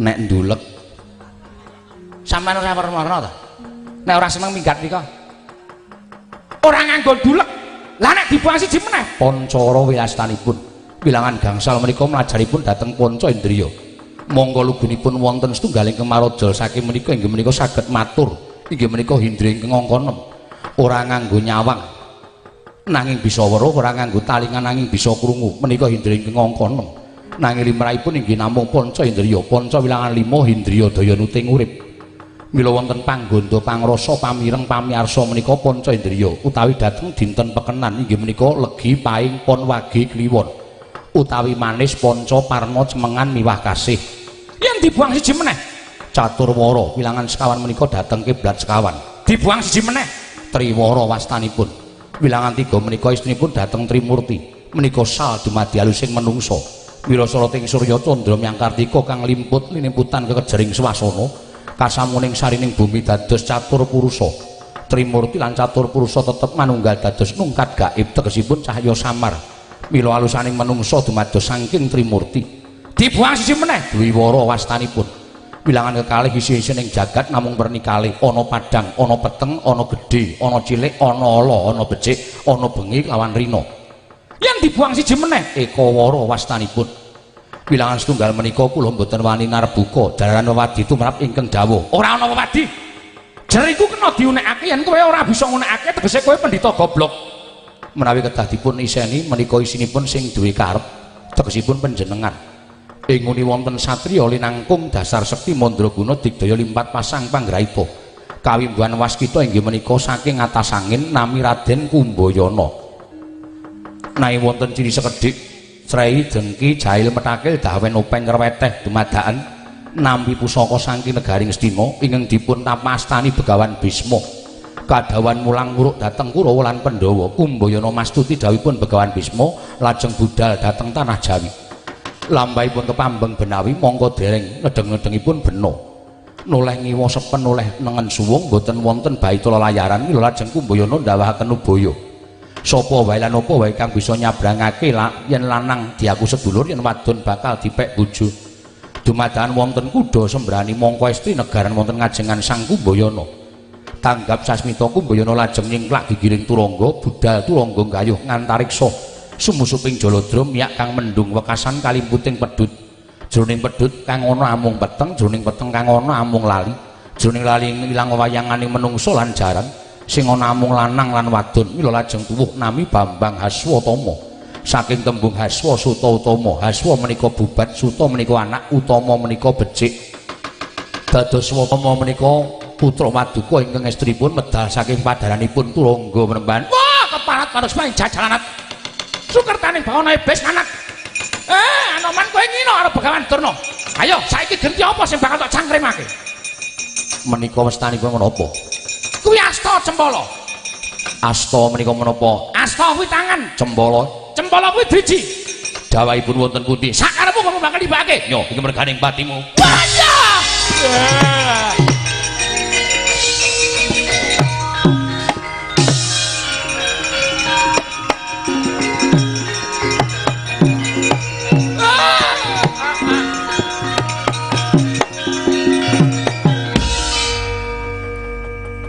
Nek ndulek sampean ora werna-werna ta? Nek ora seneng minggat nika. Ora nganggo ndulek. Lah nek dibuang siji meneh pancara wilastanipun. Wilangan gangsal menika mlajaripun dhateng panca indriya. Monggo lugunipun wonten setunggaling kemaraja saking menika inggih menika saged matur. Inggih menika hindri ingkang angka 6. Ora nganggo nyawang nanging bisa weruh, ora nganggo talingan nanging bisa krungu. Menika hindri ingkang angka 6. Nanging limrahipun inggih namung panca indriya. Panca wilangan 5 hindriya daya nuting urip. Mila wonten panggondo, pangrasa, pamireng, pamiarsa menika panca indriya utawi dhateng dinten pekenan inggih menika legi, paing, pon, wage, kliwon utawi manis, panca, parna, cemengan miwah kasih. Yen dibuang siji meneh caturwara wilangan sekawan menika dhateng kiblat sekawan. Dibuang siji meneh triwara wastanipun. Wilangan 3 menika istinipun dhateng Trimurti menika sal dumadi alusing menungsa. Mila soroting surya candra myang kartika kang limput linimputan kekejering swasana kasamuning sarining bumi dados catur purusa. Trimurti lan catur purusa tetep manunggal dados nungkat gaib tegesipun cahya samar. Mila alusaning menungsa dumados saking Trimurti. Dibuang siji meneh dwiwara wastanipun. Wilangan kekalih isi-isining jagat namung werni kalih, ana padhang, ana peteng, ana gedhe, ana cilik, ana ala, ana becik, ana bengi lawan rina. Yen dibuang siji meneh ekawara wastanipun. Wilangan setunggal menika kula mboten wani narbuka jalaran wewadi tumrap ingkang dawuh. Ora ana wewadi. Jeriku kena diunekake, yen kowe ora bisa ngunekake tegese kowe pendhita goblok. Menawi kedah dipun iseni menika isinipun sing duwe karep tegesipun panjenengan. Ing nguni wonten satriya linangkung dasar sekti mandraguna digdaya limpat pasang panggraita. Kawimbuhan waskita inggih menika saking atas angin nami Raden Kumbayana. Nawi wonten ciri sekedhik srei dengki jahil metakil dawen openg reweteh dumadakan nampi pusaka saking negari Ngastina ingkang dipun tapastani Begawan Bisma. Kadawan mulang muruk dhateng Kurawa lan Pandhawa. Kumbayana mastuti dawuhipun Begawan Bisma lajeng budal dhateng tanah Jawi. Lampahipun kepambeng benawi mongko dereng ngedeng-ngedengipun bena. Noleh ngiwa sepen noleh nengen suwung boten wonten baita lelayaran. Mila lajeng Kumbayana ndawahaken ubaya. Sapa wae lan apa wae kang bisa nyabrangake yen lanang diaku sedulur, yen wadon bakal dipek bojo. Dumadakan wonten kuda sembrani mangka estri negaran wonten ngajengan Sang Kumbayana. Tanggap sasmita Kumbayana lajeng nyingklak gigiring turangga, budal turangga gayuh ngantariksa sumusuping jaladra miyak kang mendung wekasan kalimputing pedhut. Jroning pedhut kang ana amung peteng, jroning peteng kang ana amung lali, jroning lali ilang wayangane menungsa lan jaran, sing ana amung lanang lan wadon. Mila lajeng tuwuh nami Bambang Haswatama. Saking tembung Haswa Suta Utama, Haswa menika bubat, Suta menika anak, Utama menika becik. Dados Swatama menika putra Maduka ingkang estripun medal saking padaranipun turangga Mremban. Wah, keparat parusmaing jajalanat. Sukertaning bawana iblis anak. Anoman kowe ngino karo Begawan Durna. Ayo saiki genti apa sing bakal tak cangkrimake? Menika westanipun menapa? Kuwi asta cempala. Asta menika menapa? Asta kuwi tangan, cempala. Cempala kuwi driji. Dawahipun wonten pundi? Sakarepmu kamu bakal dibake. Yo, iki merganing patimu. Wah ya.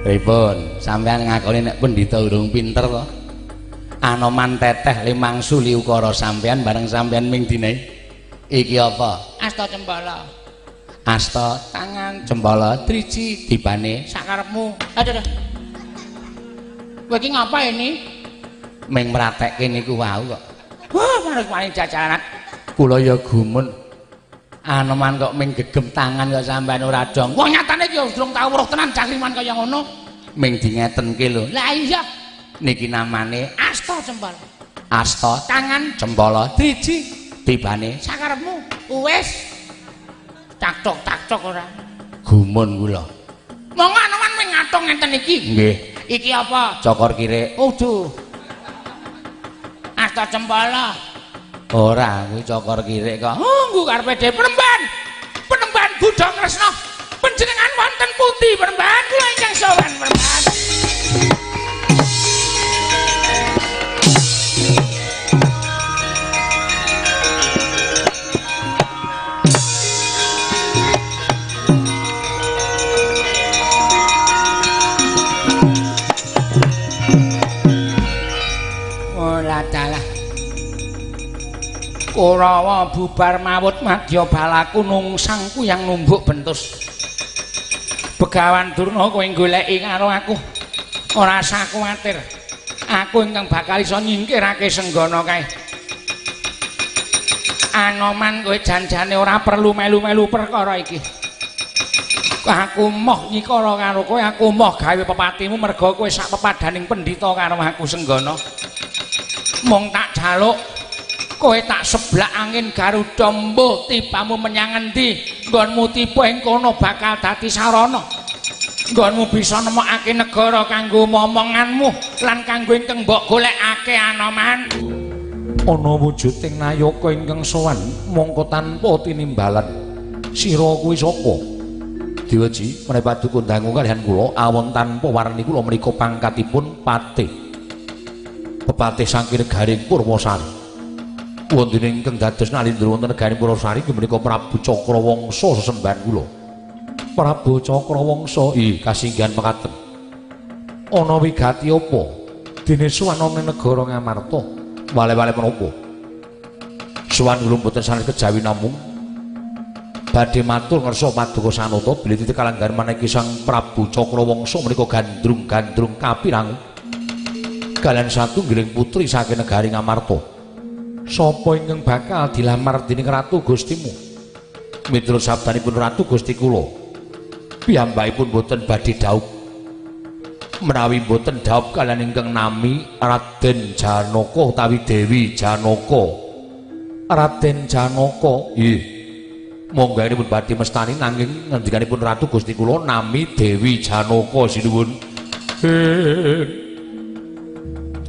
Pripun? Sampeyan ngakoni nek pendhita urung pinter to? Anoman teteh limang suli ukara sampeyan bareng sampeyan ming dine. Iki apa? Asta cempala. Asta tangan, cempala driji tibane sakarepmu. Aduh. Kowe iki ngapa ini? Ming mratekke niku wau kok. Wah, marang paling jajaran. Kula ya gumun. Anoman kok ming gegem tangan kok sampean ora dong. Wong nyatane iki durung tau weruh tenan cangkriman kaya ngono. Ming dingetenke lho. Lah iya. Niki namane asta cempala. Asta tangan, cempala driji tibane sakarepmu. Wis. Taktok-taktok ora. Gumun kula. Monggo Anoman ming ngatung ngenten iki. Nggih. Iki apa? Cokor kirik. Uduh. Asta cempala. Ora, kuwi cokor kirik kok. Oh, nggo karepe dhewe Penemban. Penemban Budha Kresna. Panjenengan wonten pundi Penemban? Kula ingkang sowan Penemban. Ora dalah. Kurawa bubar mawut madya balaku nungsangku yang numbuk bentus. Begawan Durna kowe goleki karo aku. Ora usah kuwatir. Aku ingkang bakal iso nyingkirake Senggana kae. Anoman kowe janjane ora perlu melu-melu perkara iki. Aku moh nyikara karo kowe, aku moh gawe pepatimu merga kowe sak pepadaning pendhita karo aku Senggana. Mung tak jaluk kowe tak seblak angin Garuda mbuh tibamu menyang endi nggonmu tiba ing kono bakal dadi sarana nggonmu bisa nemokake negara kanggo momonganmu lan kanggo ingkang mbok golekake Anoman. Ana wujuding nayaka ingkang sowan mongko tanpa tinimbalan. Sira kuwi sapa? Dewaji menawi paduka dangu kalihan kula awon tanpa warni kula menika pangkatipun patih. Pepatih saking negaring Purwasari. Wonten ingkang dados nalindra wonten negaring Purwasari inggih menika Prabu Cakrawangsa sesembahan kula. Prabu Cakrawangsa kasinggihan mekaten. Ana wigati apa? Dene sowan ana negara Ngamarta. Wale-wale menapa? Sowan kula mboten sanes kejawi namung badhe matur ngersa paduka sanata bilih titi kalanggahan maneki Sang Prabu Cakrawangsa menika gandrung-gandrung kapirangu kalian satunggiling putri saking negari Ngamarta. Sapa ingkang bakal dilamar dening Ratu Gustimu? Miturut sabdanipun Ratu Gusti kula, piyambakipun boten badhe dhaup. Menawi boten dhaup kalian ingkang nami Raden Janaka utawi Dewi Janaka. Raden Janaka, nggih. Monggo badhe mestani nanging ngendikanipun Ratu Gusti kula nami Dewi Janaka sinuwun.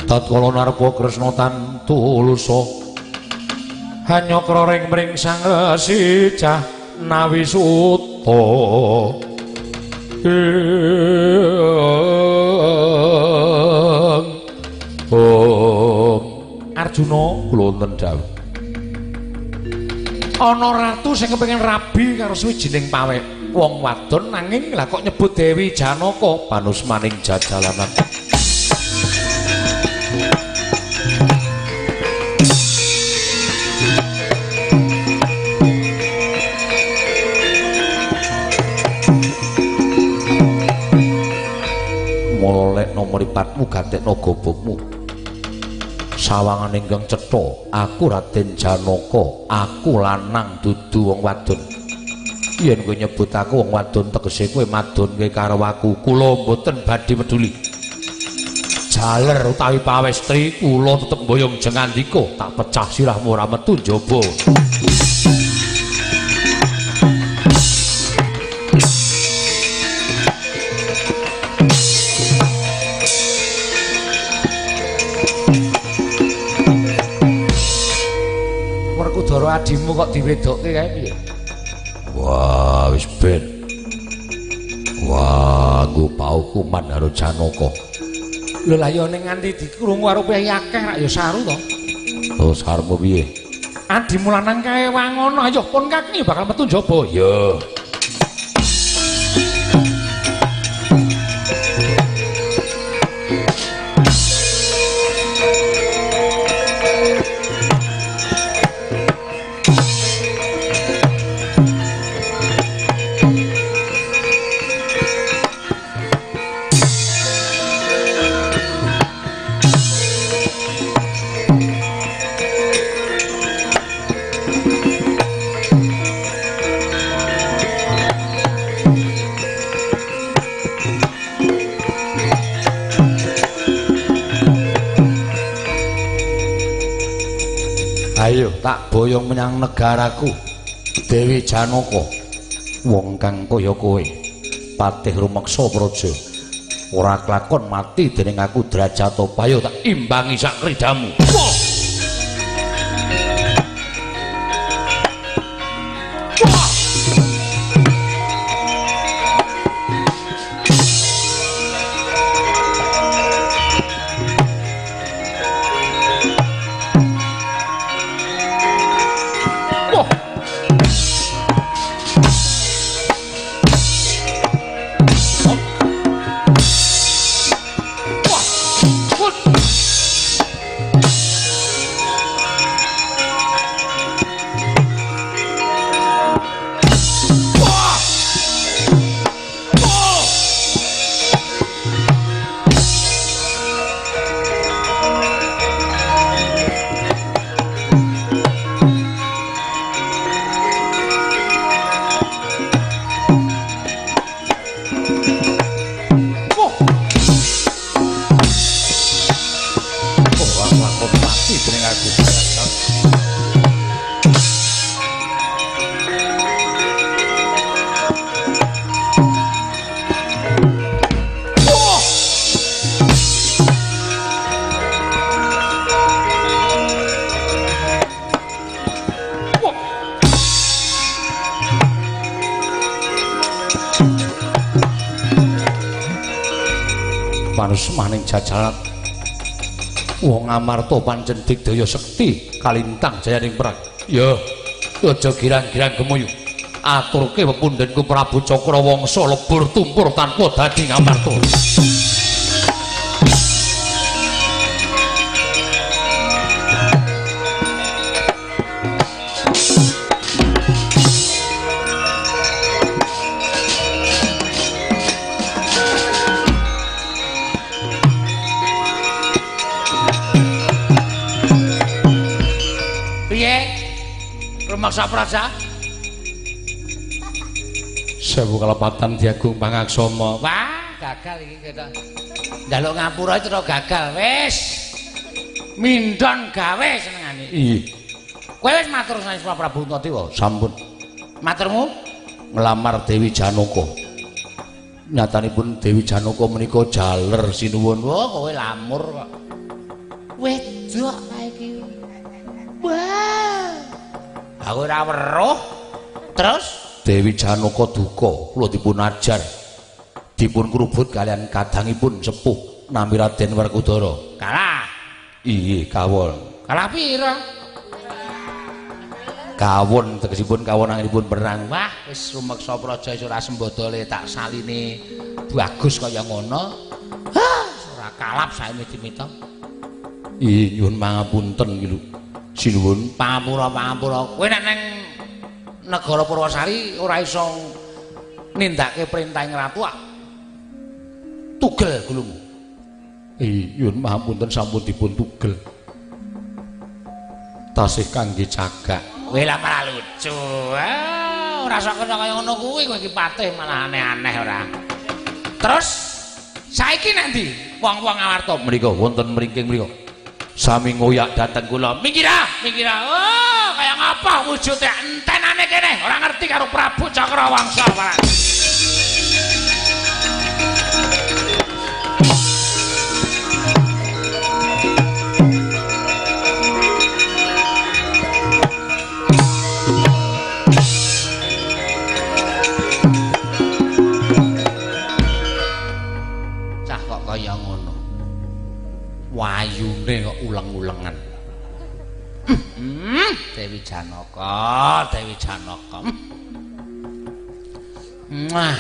Tatkala narpa Kresna tantulusa hanyakra ring mring Sang Resi Jahnawi Suta. Om Arjuna kula wonten dawuh. Ana ratu sing kepengin rabi karo suwijining pawek wong wadon nanging lah kok nyebut Dewi Janaka panusmaning jajalanan. Molekno mripatmu gatekno gobokmu. Sawangan ingkang cetha, aku Raden Janaka, aku lanang dudu wong wadon. Yen kowe nyebut aku wong wadon tegese kowe madonke karo aku. Kula mboten badhe peduli. Jaler utawi pawestri kula tetep mboyong jengandika, tak pecah sirahmu ora metu njaba. Werkudara adimu kok diwedokke kae piye? Wah, wis ben. Wah, nggo paukuman karo Janaka. Lho lah ya ning nganti dikrungu karo piye akeh rak ya saru to. Terus arepmu piye? Adimu lanang kae wangono, ayo pun kaki bakal metu njaba. Ya. Ayo tak boyong menyang negaraku Dewi Janaka. Wong kang kaya kowe patih rumeksa praja ora klakon mati dening aku Drajatapa. Ayo tak imbangi sak kridamu. Wah! Wah! Panusmaning jajalan wong Amarta pancen digdaya sekti kalintang jayaning perang. Ya, aja girang-girang gemuyu. Aturke pepundhenku Prabu Cakrawangsa lebur tumpur tanpa dadi Ngamarta. Rumeksa praja sewu kalepatan Diagung Pangaksama. Wah, gagal iki ketok. Njaluk ngapura itu gagal. Wis. Mindon gawe senengane. Iya. Kowe wis matur sanes Prabu Antadewa? Sampun. Maturmu nglamar Dewi Janaka. Nyatanipun Dewi Janaka menika jaler sinuwun. Wah, kowe lamur kok. Wedok kae iki. Wah. Aku ora weruh. Terus Dewi Janaka duka, kula dipun ajar. Dipun krubut kalian kadangipun sepuh nami Raden Werkudara. Kalah. Iya, kawon. Kalah pira? Kawon tegesipun kawon anginipun perang. Wah, wis rumeksa praja wis ora sembodole tak saline bagus kaya ngono. Hah, ora kalap saene dimita. Iya, nyuwun pangapunten iki lho. Sinuwun pangapura-pangapura. Kowe nek nang negara Purwasari ora iso nindakake perintahing ratu ah. Tugel gulumu. Iya, nyuwun pangapunten sampun dipun tugel. Tasih kangge cagak. Kowe lah malah lucu. Ah, ora sok kena kaya ngono kuwi, kowe iki patih malah aneh-aneh ora. Terus saiki nek ndi? Wong-wong Awarta mriku wonten mringking mriku. Sami ngoyak dhateng kula. Minggirah, minggirah. Oh, kaya ngapa wujude entenane kene? Ora ngerti karo Prabu Cakrawangsa malah. Cah kok kaya ngono. Wayune kok uleng-ulengan. Dewi Janaka, Dewi Janaka. Mwah.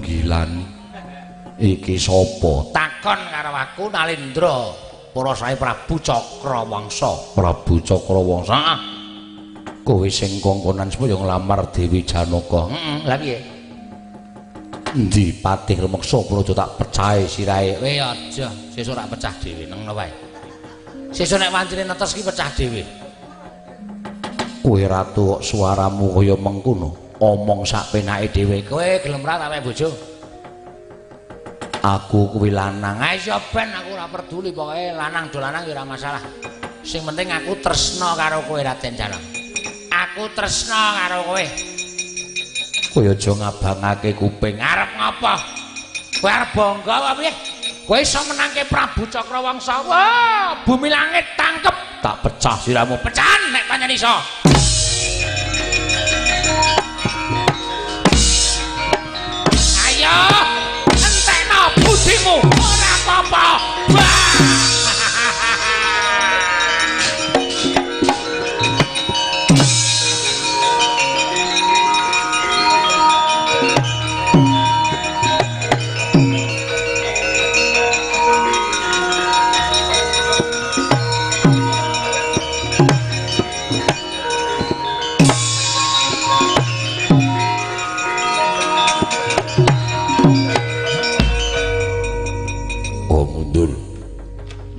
Gilani. Iki sapa? Takon karo aku Nalindra, para sae Prabu Cakrawangsa. Prabu Cakrawangsa. Heeh. Kowe sing kongkonan supaya nglamar Dewi Janaka. Heeh, lha piye? Endi patih rumeksa praja tak pecahe sirahe. Kowe aja, sesuk rak pecah dhewe neng wae. Sesuk nek wancine netes ki pecah dhewe. Kowe ratu kok suaramu kaya mengkono, omong sak penake dhewe. Kowe gelem ra tak bojo? Aku kuwi lanang. Ah iso ben aku ora peduli pokoke lanang do lanang ya ora masalah. Sing penting aku tresna karo kowe Raden Janaka. Aku tresna karo kowe. Kowe aja ngabangake kuping. Arep ngapa? Kowe arep bangga apa piye? Kowe iso menangke Prabu Cakrawangsa. Wah, bumi langit tangkep. Tak pecah siramu. Pecahan nek pancen iso. Ayo, entekno budimu. Ora apa-apa. Wah.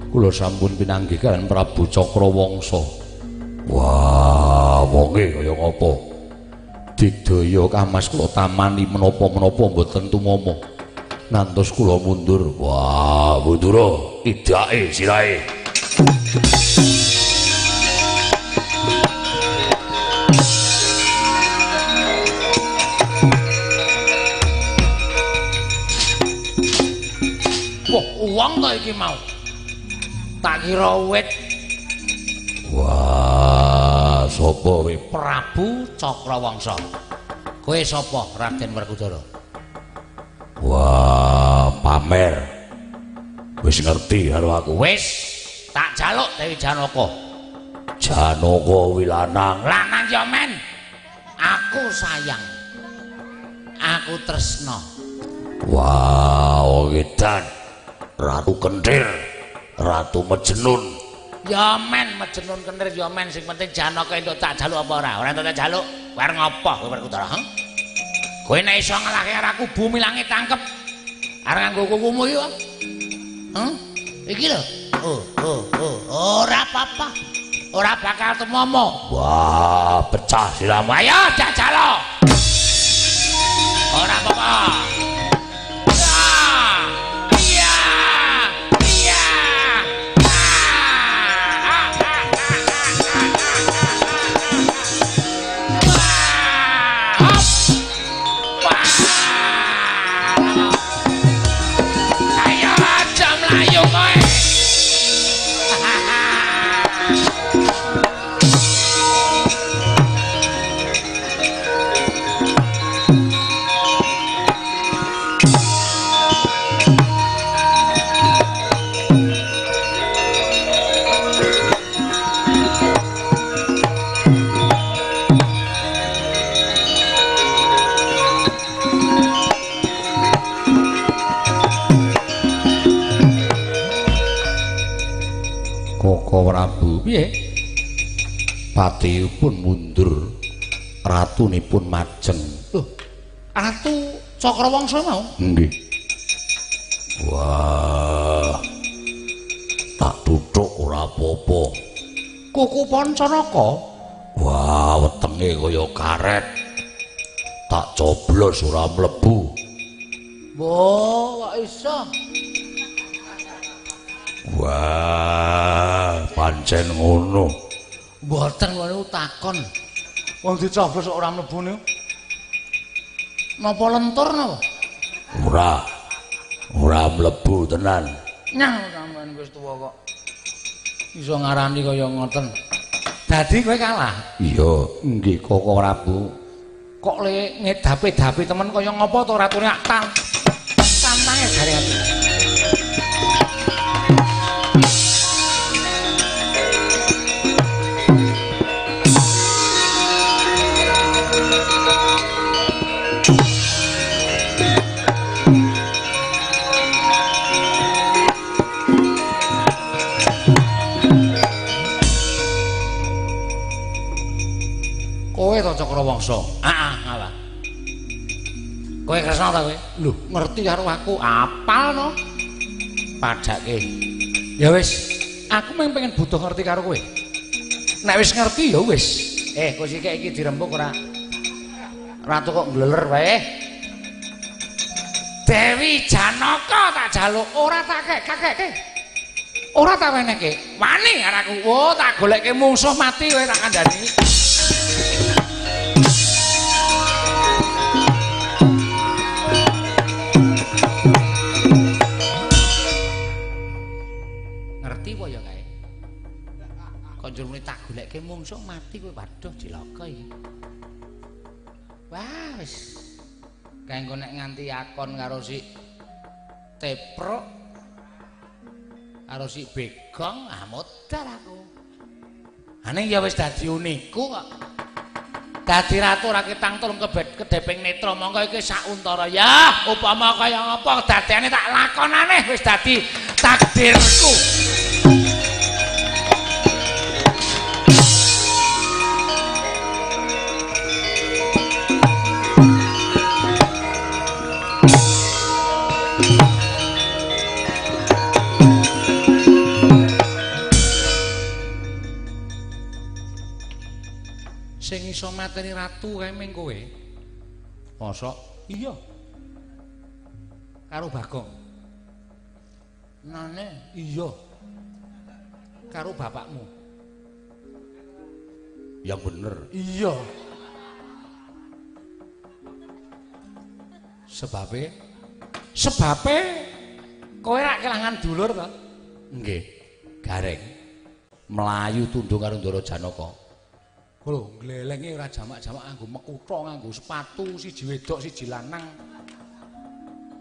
Kula sampun pinanggih kalian Prabu Cakrawangsa. Wah, wonge kaya ngapa? Digdaya kamas kula tamani menapa-menapa mboten tumama. Ngantos kula mundur. Wah, mundura idake sirahe. Wah, wong to iki mau. Tak kira wit. Wah, sapa kowe? Prabu Cakrawangsa. Kowe sapa, Raden Werkudara? Wah, pamer. Wis ngerti karo aku. Wis, tak jaluk Dewi Janaka. Janaka kuwi lanang. Lanang ya men. Aku sayang. Aku tresna. Wah, wong edan. Ratu Kenthir. Ratu Mejenun. Ya men, Mejenun Kenthir ya men, sing penting Janaka entuk tak jaluk apa ora? Ora entuk tak jaluk, kowe arep ngopo kowe Werkudara? Huh? Kowe nek iso ngelahke karo aku bumi langit tangkep. Arep nganggo kukumu iki kok. Huh? Iki lho. Oh, oh, oh, ora apa-apa. Ora bakal tumomo. Wah, pecah siramu. Ayo jajal. Ora apa-apa. Prabu. Piye? Patihipun mundur, ratunipun majeng. Loh, Ratu Cakrawangsa mau? Nggih. Wah. Tak tuthuk ora apa-apa. Kuku Pancanaka? Wah, wetenge kaya karet. Tak coblos ora mlebu. Wah, kok iso? Wah, pancen ngono. Mboten ngono takon. Wong dicoblos ora mlebu niku. Napa lentur napa? Ora. Ora mlebu tenan. Nyah sampean wis tuwa kok iso ngarani kaya ngoten. Dadi kowe kalah. Iya, nggih Koko Prabu. Kok le ngedape-dape temen kaya ngapa to ratune tantange jare ati. Kowe to Cakrawangsa? Heeh, ngapa? Kowe Kresna ta kowe? Lho, ngerti karo aku, apal no. Padake. Ya wis, aku mung pengen butuh ngerti karo kowe. Nek wis ngerti ya wis. Kowe sik iki dirembug ora? Ratu kok ngleler wae. Dewi Janaka tak jaluk, ora tak kek-keke. Ora tak wenehke. Wani karo aku. Oh, tak golekke mungsuh mati kowe tak kandhani. Ngerti apa ya kae? Konjur muni tak golekke mungsuh mati kowe, waduh cilaka iki. Wah wis. Kae engko nek nganti akon karo si Teprok karo si Begong, ah modar aku. Ane ya wis dadi uniku kok. Dadi ratu ora ketang tulung kedeping netra mongko iki sauntara ya upama kaya ngapa dadene tak lakonane wis dadi takdirku. Sing iso mateni ratu kae ming kowe. Mosok? Iya. Karo Bagong. Nane? Iya. Karo bapakmu. Yang bener. Iya. Sebabe? Sebabe kowe rak kelangan dulur to? Nggih. Gareng. Mlayu tundung karo Ndara Janaka. Lho, glelenge ora jamak-jamak nganggo mekutha, nganggo sepatu, siji wedok, siji lanang.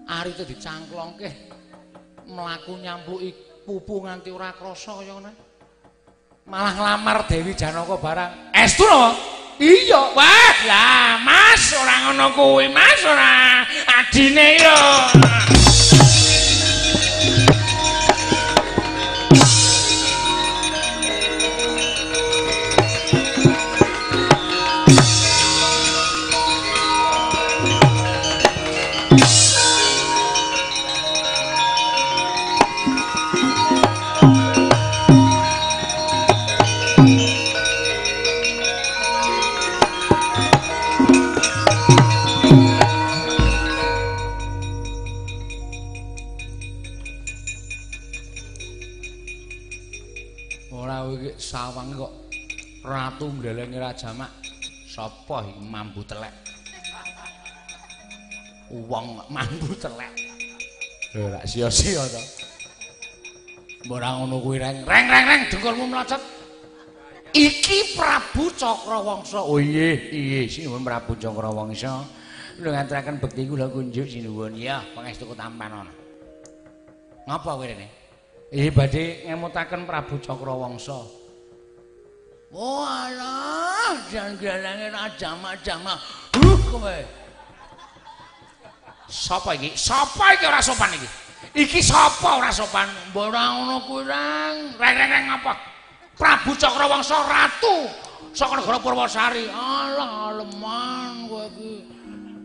Arite dicangklongke mlaku nyampluki pupu nganti ora krasa kaya ngono. Malah nglamar Dewi Janaka barang. Estu napa? Iya. Wah, lah Mas ora ngono kuwi, Mas ora adine yo. Sawang kok ratu nglelengi raja mak sapa iki mambu telek wong mambu telek lho rak sia-sia to mbok ora ngono kuwi reng reng reng reng dengkulmu mlocot iki Prabu Cakrawangsa. Oh iya iya sinuwun Prabu Cakrawangsa lho nganturaken bekti kula kunjuk sinuwun ya pangestu tampan ana ngapa kowe rene? Iya badhe ngemutaken Prabu Cakrawangsa. Oh alah, jan glenenge ra jamak-jamak. Kowe. Sapa iki? Sapa iki ora sopan iki? Iki sapa ora sopan? Mbok ora ngono kuwi reng. Reng reng reng apa? Prabu Cakrawangsa ratu saka negara Purwasari. Alah aleman kowe iki.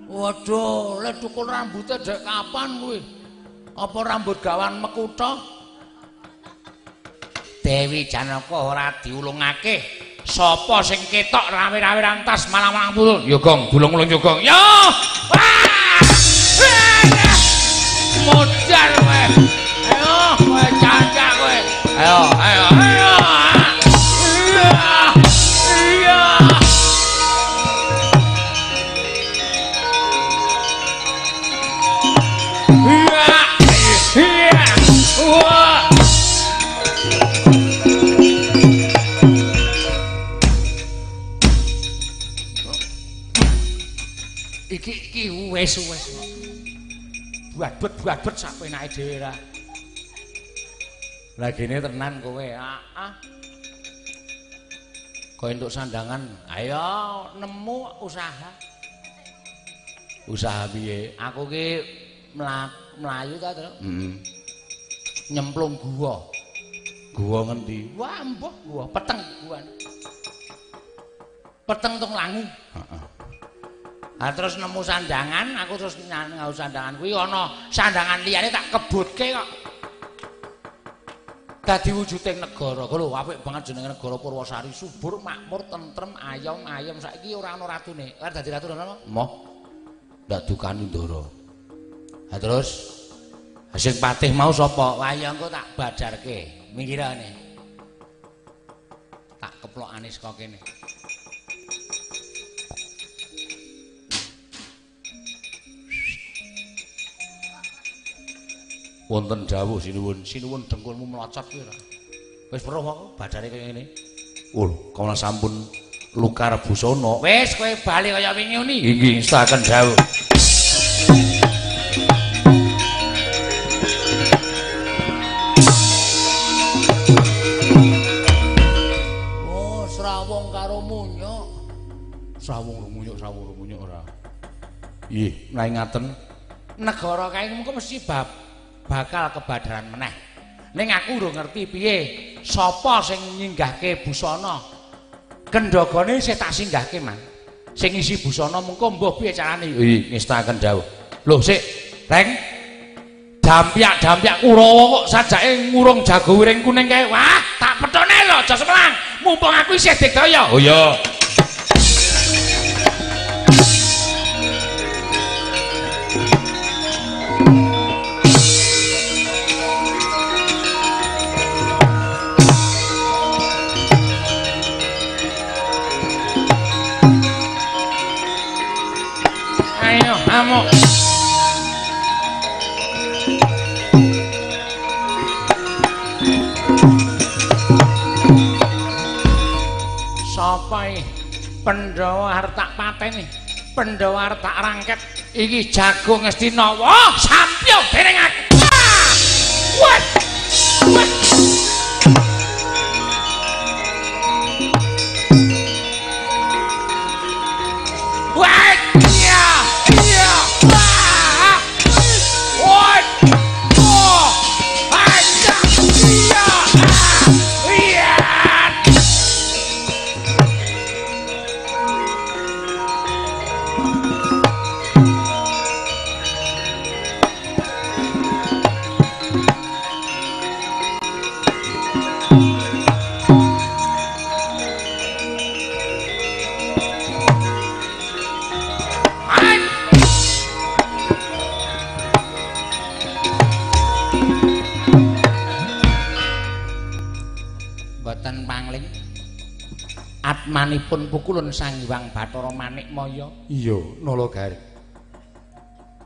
Waduh, le tukul rambute dek kapan kuwi? Apa rambut gawan mekutha? Dewi Janaka ora diulungake. Sapa sing ketok rawe-rawe rantas malang-malang purun? Ya gong, dulung-ulung ya gong. Ya! Wah! Modar kowe. Ayo, kowe cancak kowe. Ayo, ayo, ayo. Iya. Iya. Iya. Iya. Wah. Iki wis wis. Buat-buat sak penake dhewe ra. Lah gene tenan kowe. Heeh. Kowe entuk sandangan, ayo nemu usaha. Usaha piye? Aku ki mlayu ta, Tru? Heeh. Nyemplung gua. Gua ngendi? Wah, mbuh gua peteng gua. Peteng tung langu. Heeh. Ha terus nemu sandangan, aku terus nganggo sandangan kuwi ana sandangan liyane tak kebutke kok. Dadi wujuding negara. Lho apik banget jenenge negara Purwasari, subur, makmur, tentrem, ayom, ayem. Saiki ora ana ratune. Ora dadi ratu ana? Moh. Ndak dukani Ndara. Ha terus sing patih mau sapa? Wah ya engko tak badarke. Minggirane. Tak keplokane saka kene. Wonten dawuh sinuwun, sinuwun dengkulmu mlocot kuwi ora. Wis weruh aku badare kaya ngene. Oh, kawula sampun lukar busana. Wis kowe bali kaya wingi uni. Inggih, ngestaken dawuh. Oh, srawung karo munyuk. Srawung rumunyuk, srawung rumunyuk ora. Nggih, menawi ngaten negara kae mengko mesti bab bakal kebadaran meneh. Ning aku urung ngerti piye sapa sing nyinggahke busana. Kendhagane isih tak singgahke, Mang. Sing ngisi busana mengko mbuh piye carane. Nggih, ngestaken dawuh. Lho, sik, Reng. Dampyak-dampyak Kurawa kok sajake ngurung jago wiring kuning kae. Wah, tak petone lho, aja semelang. Mumpung aku isih digdaya. Oh iya. Ayo, amuk. Sapa iki? Pandhawa arep tak pateni. Pandhawa arep tak rangket. Iki jago Ngastina. Wah, sampyo dening aku. Wah. Wah. Wah. Iya. Iya. Wah. Wah. Oh. Aja. Iya. Iya. Mboten pangling. Atmanipun pukulun Sang Hyang Bathara Manikmaya. Iya, Nala Garing.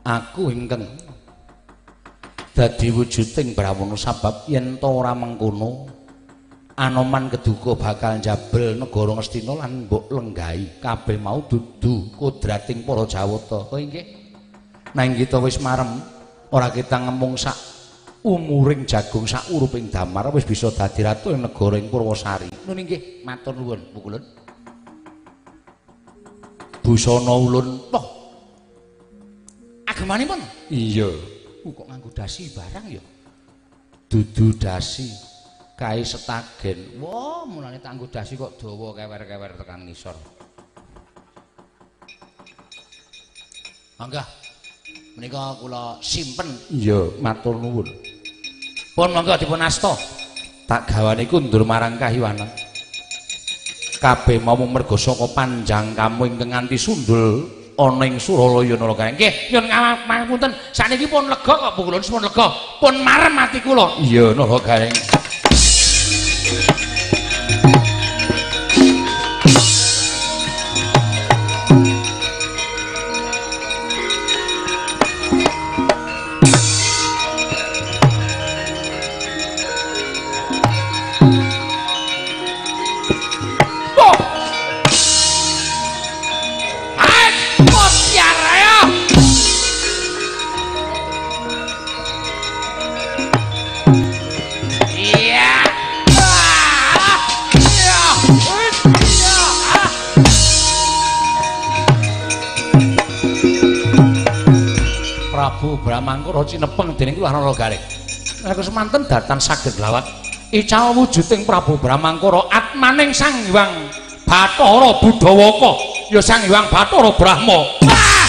Aku ingkang dadi wujuding Brahmana sabab yen ta ora mengkono Anoman keduka bakal njabel negara Ngastina lan mbok lenggahi. Kabeh mau dudu kodrating para Jawata. Oh inggih. Nang kita wis marem, ora kita ngemung sak umuring jagung sak uruping damar wis bisa dadi ratu ing negara ing Purwasari. Nun inggih, matur nuwun pukulun. Busana ulun. Wah. Agemanipun? Iya. Kok nganggo dasi barang ya? Dudu dasi. Kae setagen. Wah, mulane tanggo dasi kok dawa kewer-kewer tekan ngisor. Mangga. Menika kula simpen. Iya, matur nuwun. Pun monggo dipun asta. Tak gawane kundur marang kahiwanan. Kabeh mau merga saka panjang kamu ingkang nganti sundul ana ing Suralaya Nalaka. Nggih, nyuwun ngapunten. Sakniki pun lega kok Bu kula, pun lega. Pun marem ati kula. Iya, Nala Gareng. Prabu Bramangkara cinepeng dening kula Nala Gareng. Nalika semanten datan saged lawat ical wujuding Prabu Bramangkara atmaning Sang Hyang Bathara Budawaka ya Sang Hyang Bathara Brahma. Ah!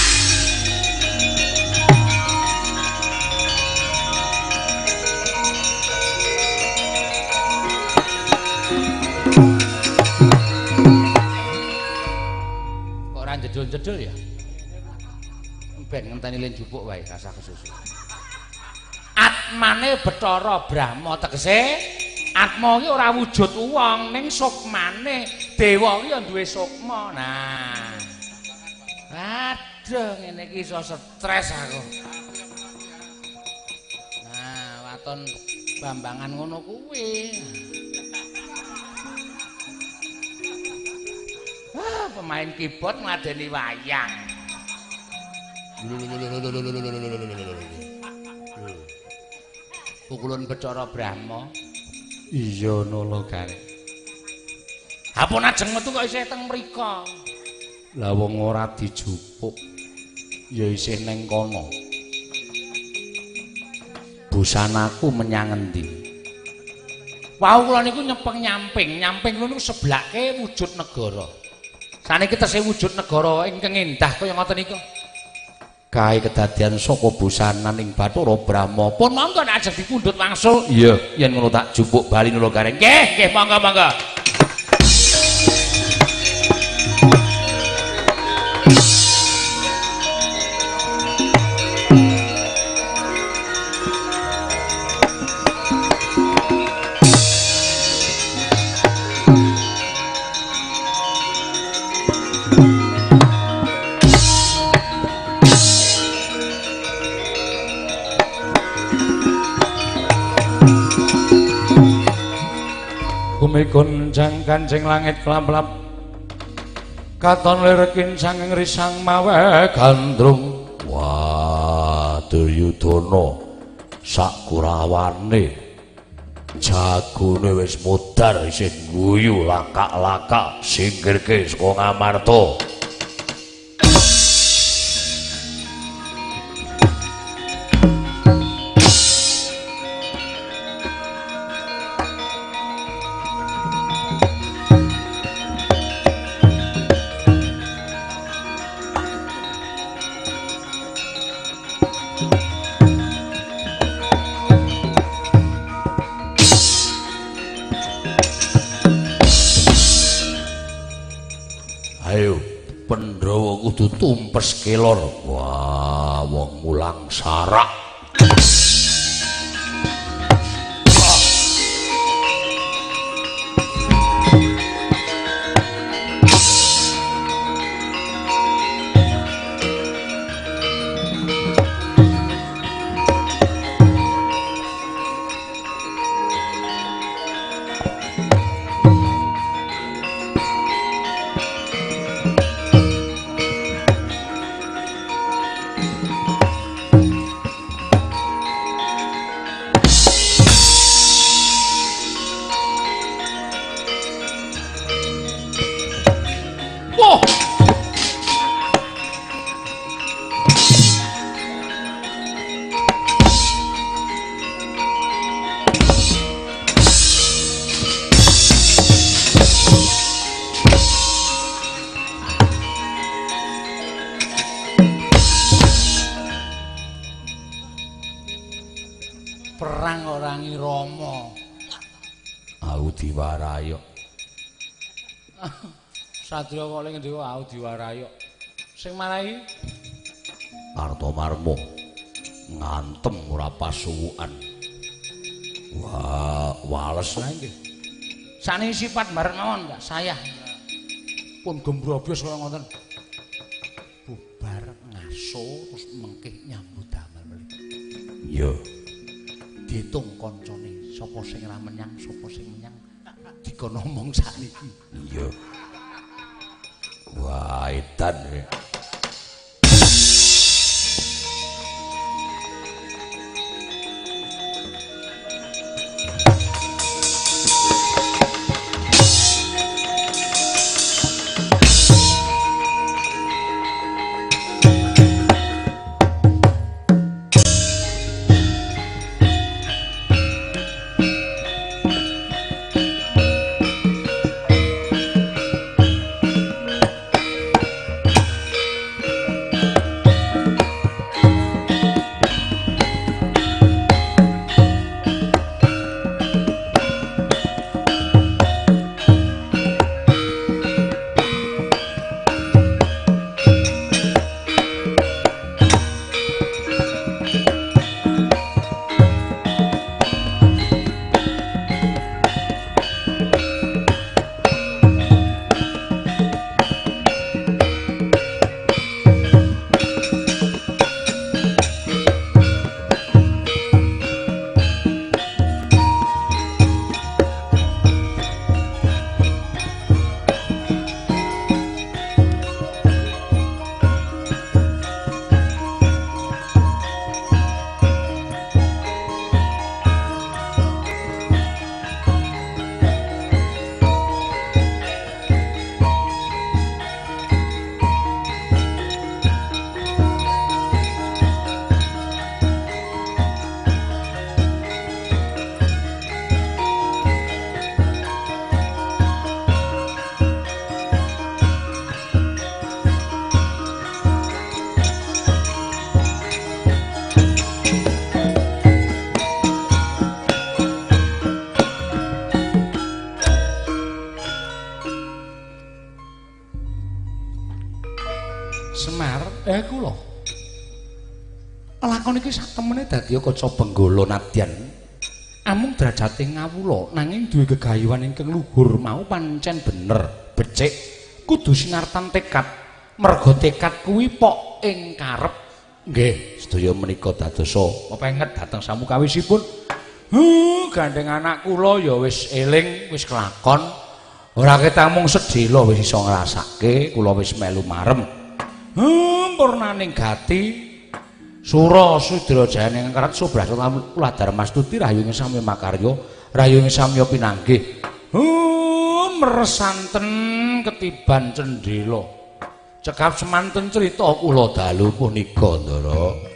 Kok ora jedul-jedul ya? Ben ngenteni len jupuk wae rasah kesusu. Atmane Bathara Brahma tegese atma iki ora wujud wong ning sukmane dewa iki ya duwe sukma. Nah. Aduh ngene iki iso stres aku. Nah, waton bambangan ngono kuwi. Ah, pemain keyboard ngladeni wayang. Pukulun Bathara Brahma. Iya Nala Gareng. Apun ajeng metu kok isih teng mriko. Lah wong ora dijupuk ya isih neng kono. Busanaku menyang endi? Wau kula niku nyepeng nyamping, nyamping niku seblake wujud negara. Saniki tesih wujud negara ingkang endah kaya ngoten niku. Kae kedadian saka busananing Bathara Brahma. Pun monggo nek ajeng dipundhut wangsul. Iya, yen ngono tak jupuk bali Nala Gareng. Nggih, nggih monggo monggo. Gonjang kancing langit kelap-kelap katon lirekin sanging risang mawe gandrung. Wah, Duryudana sak kurawane jagone wis modar isih guyu lakak-lakak singkirke saka Ngamarta. Ayo Pandhawa kudu tumpes kelor. Wah, wong mulang sarak. Perang ora ngirama. Aku diwarai kok. Satria kok ning ngendi kok aku diwarai kok. Sing marai Kartomarmo ngantem ora pasuwukan. Wah, wales nae nggih. Sakniki sifat bareng mawon Mbak, saya pun gembrobyos kaya ngoten. Bubar ngaso terus mengkih nyambut damel melih. Iya. Diitung kancane, sapa sing ra menyang, sapa sing menyang. Dikon omong sakniki. Iya. Wah, edan. Semar, kula. Lakon iki satemene dadi kaca benggala nadyan. Amung derajate ngawula nanging duwe gegayuhan ingkang luhur mau pancen bener, becik, kudu sinartan tekad. Merga tekad kuwi pok ing karep. Nggih, sedaya menika dadosa pepenget dhateng samukawisipun. Gandeng anak kula ya wis eling, wis kelakon. Ora ketamung sedhela wis iso ngrasake, kula wis melu marem. Purnaning gati sura sudra jayaning karat subrasa Kuladarmastuti rahyung samya makarya rahyung samya pinanggih. Meresanten ketiban cendhela. Cekap semanten crita kula dalu punika, Ndara.